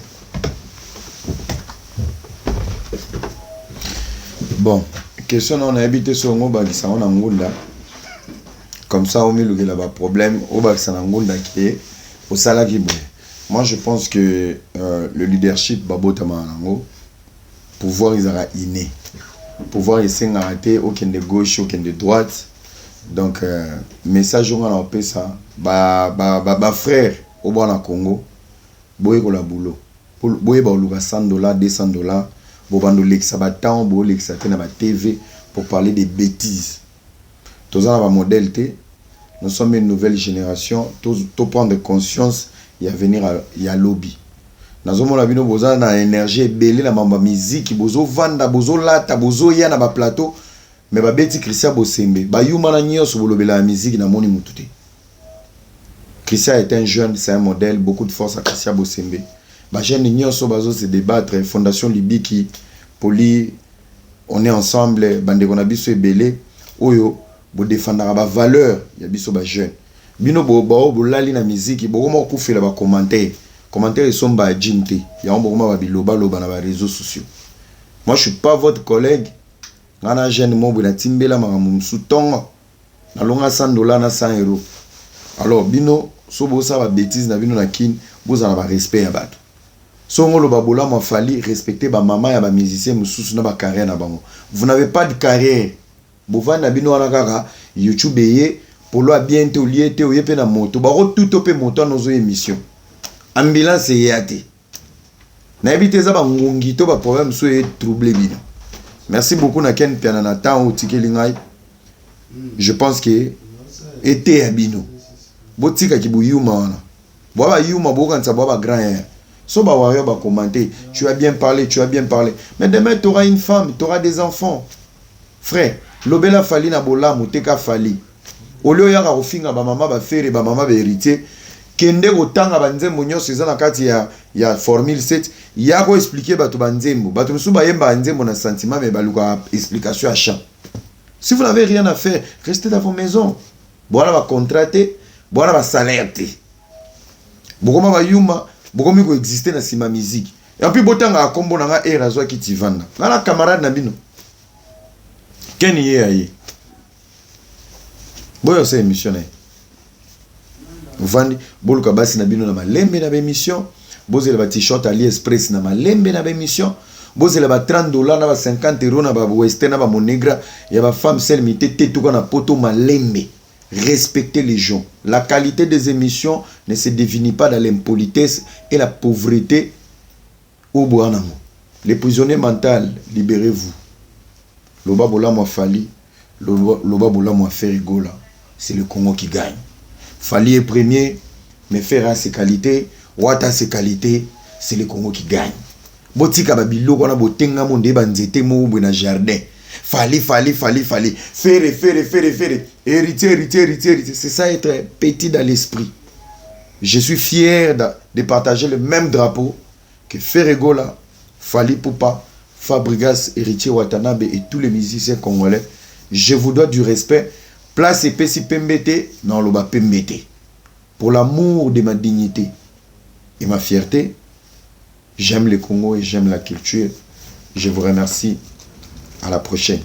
Bon, question na nayebi te so yango obakisa yango na ngunda, comme ça omilukela baproblème, obakisa na ngunda ke osalaki boye. Moi, je pense que le leadership babotamaka nango. Pouvoir ezalaka inné, pouvoir esengaka te okende gauche, okende droite. Donc message oyo nga na opesa bafrère ba frère oyo bwana Congo, boyekola boulot, boyeba koluka 100 $, 200 $, bobanda olekisa batemps, boolekisa te na batv pour parler des bêtises. Toza na bamodèle te, nous sommes une nouvelle génération. To prendre conscience ya avenir ya lobi. Nazomona bino boza na énergie ebele na mambo ya miziki, bozovanda, bozolata, bozoya na baplateau, me babeti Christian Bosembe, bayuma na nyonso bolobela ya miziki, namoni mutu te. Christian est un jeune, c'est un modèle. Beaucoup de force à Christian Bosembe. Bajeune nyonso bazo se débattre, Fondation Libiki Poli, on est ensemble. Bandeko na biso ebele oyo bodefendaka bavaleur ya biso bajeune, bino bao bolali na miziki, bokoma kokufela bacommentaire. Commentaire esomba ya jean te, yango bokoma babilobaloba na baréseaux sociaux. Moi, je suis pas votre collègue. Nga na jeune mo boye, natimbela makambo mosusu, ntongo nalonga 100 $ na 100 €. Alors bino so bosala babétise na bino na kini, bozala na barespect ya bato. Songo oloba bolamu, afali respecter bamama ya bamusicien mosusu na bacarrière na bango. Vous n'avez pas de carrière, bovandi na bino wana kaka YouTube eye polo ya bien te, olie te, oye mpe na moto, bakotuto mpe moto wana ozoya émission, ambulance eya te. Nayebi te, eza bangongi to baproblème mosusu eye trouble bino. Merci beaucoup na Ken Piana na temps oyo otikeli ngai. Je pense que eteya bino, botikaki boyuma wana, bwa bayuma, bokanisa bwa bagrand air. So bawario bacommenter: "Tu as bien parlé, tu as bien parlé." Mais demain, tu auras une femme, tu auras des enfants. Frère, lobela Fali na bolamu, teka Fali. Olie oyaka kofinga bamama bafere, bamama bahéritier, kende kotanga banzembo nyonso eza na kati ya formule 7, ya koexpliquer bato banzembo. Bato mosusu bayembaka nzembo na sentiment, mais balukaka explication ya chant. Si vous n'avez rien à faire, restez dans vos maisons. Bwana bacontrat te, bwana basalaire te, bokoma bayuma, bokomi koexiste na nsima musique. Et puis botangaka nkombo na nga ere azwaki tivanda, nga na camarade na bino Ken ye ya ye. Boya osala émission na ye. Ovandi boluka basi na bino na malembe na baémission, bozela ba t-shirt AliExpress na malembe na baémission, bozela ba 30 $ na ba 50 € na ba Western na ba Monegra ya bafemme sel mite te tuka na poto malembe. Respectez les gens. La qualité des émissions ne se définit pas dans l'impolitesse et la pauvreté au boanango. Les prisonniers mentaux, libérez-vous. Loba bolamu Fally, loba bolamu Ferre Gola, c'est le Congo qui gagne. Fally est premier, mais Ferre a ses qualités, Wata a ses qualités, c'est le Congo qui gagne. Botika babiloko wana, botengamo nde banzete moko boye na jardin. Fally, Fally, Fally, Fally, Ferre, Ferre, Ferre, Ferre, Héritier, Héritier, Héritier, Héritier. C'est ça, être petit dans l'esprit. Je suis fier de partager le même drapeau que Ferre Gola, Fally Ipupa, Fabregas, Héritier Watanabe et tous les musiciens congolais. Je vous dois du respect. Place epesi pembe te, naloba pembe te. Pour l'amour de ma dignité et ma fierté, j'aime le Congo et j'aime la culture. Je vous remercie. À la prochaine.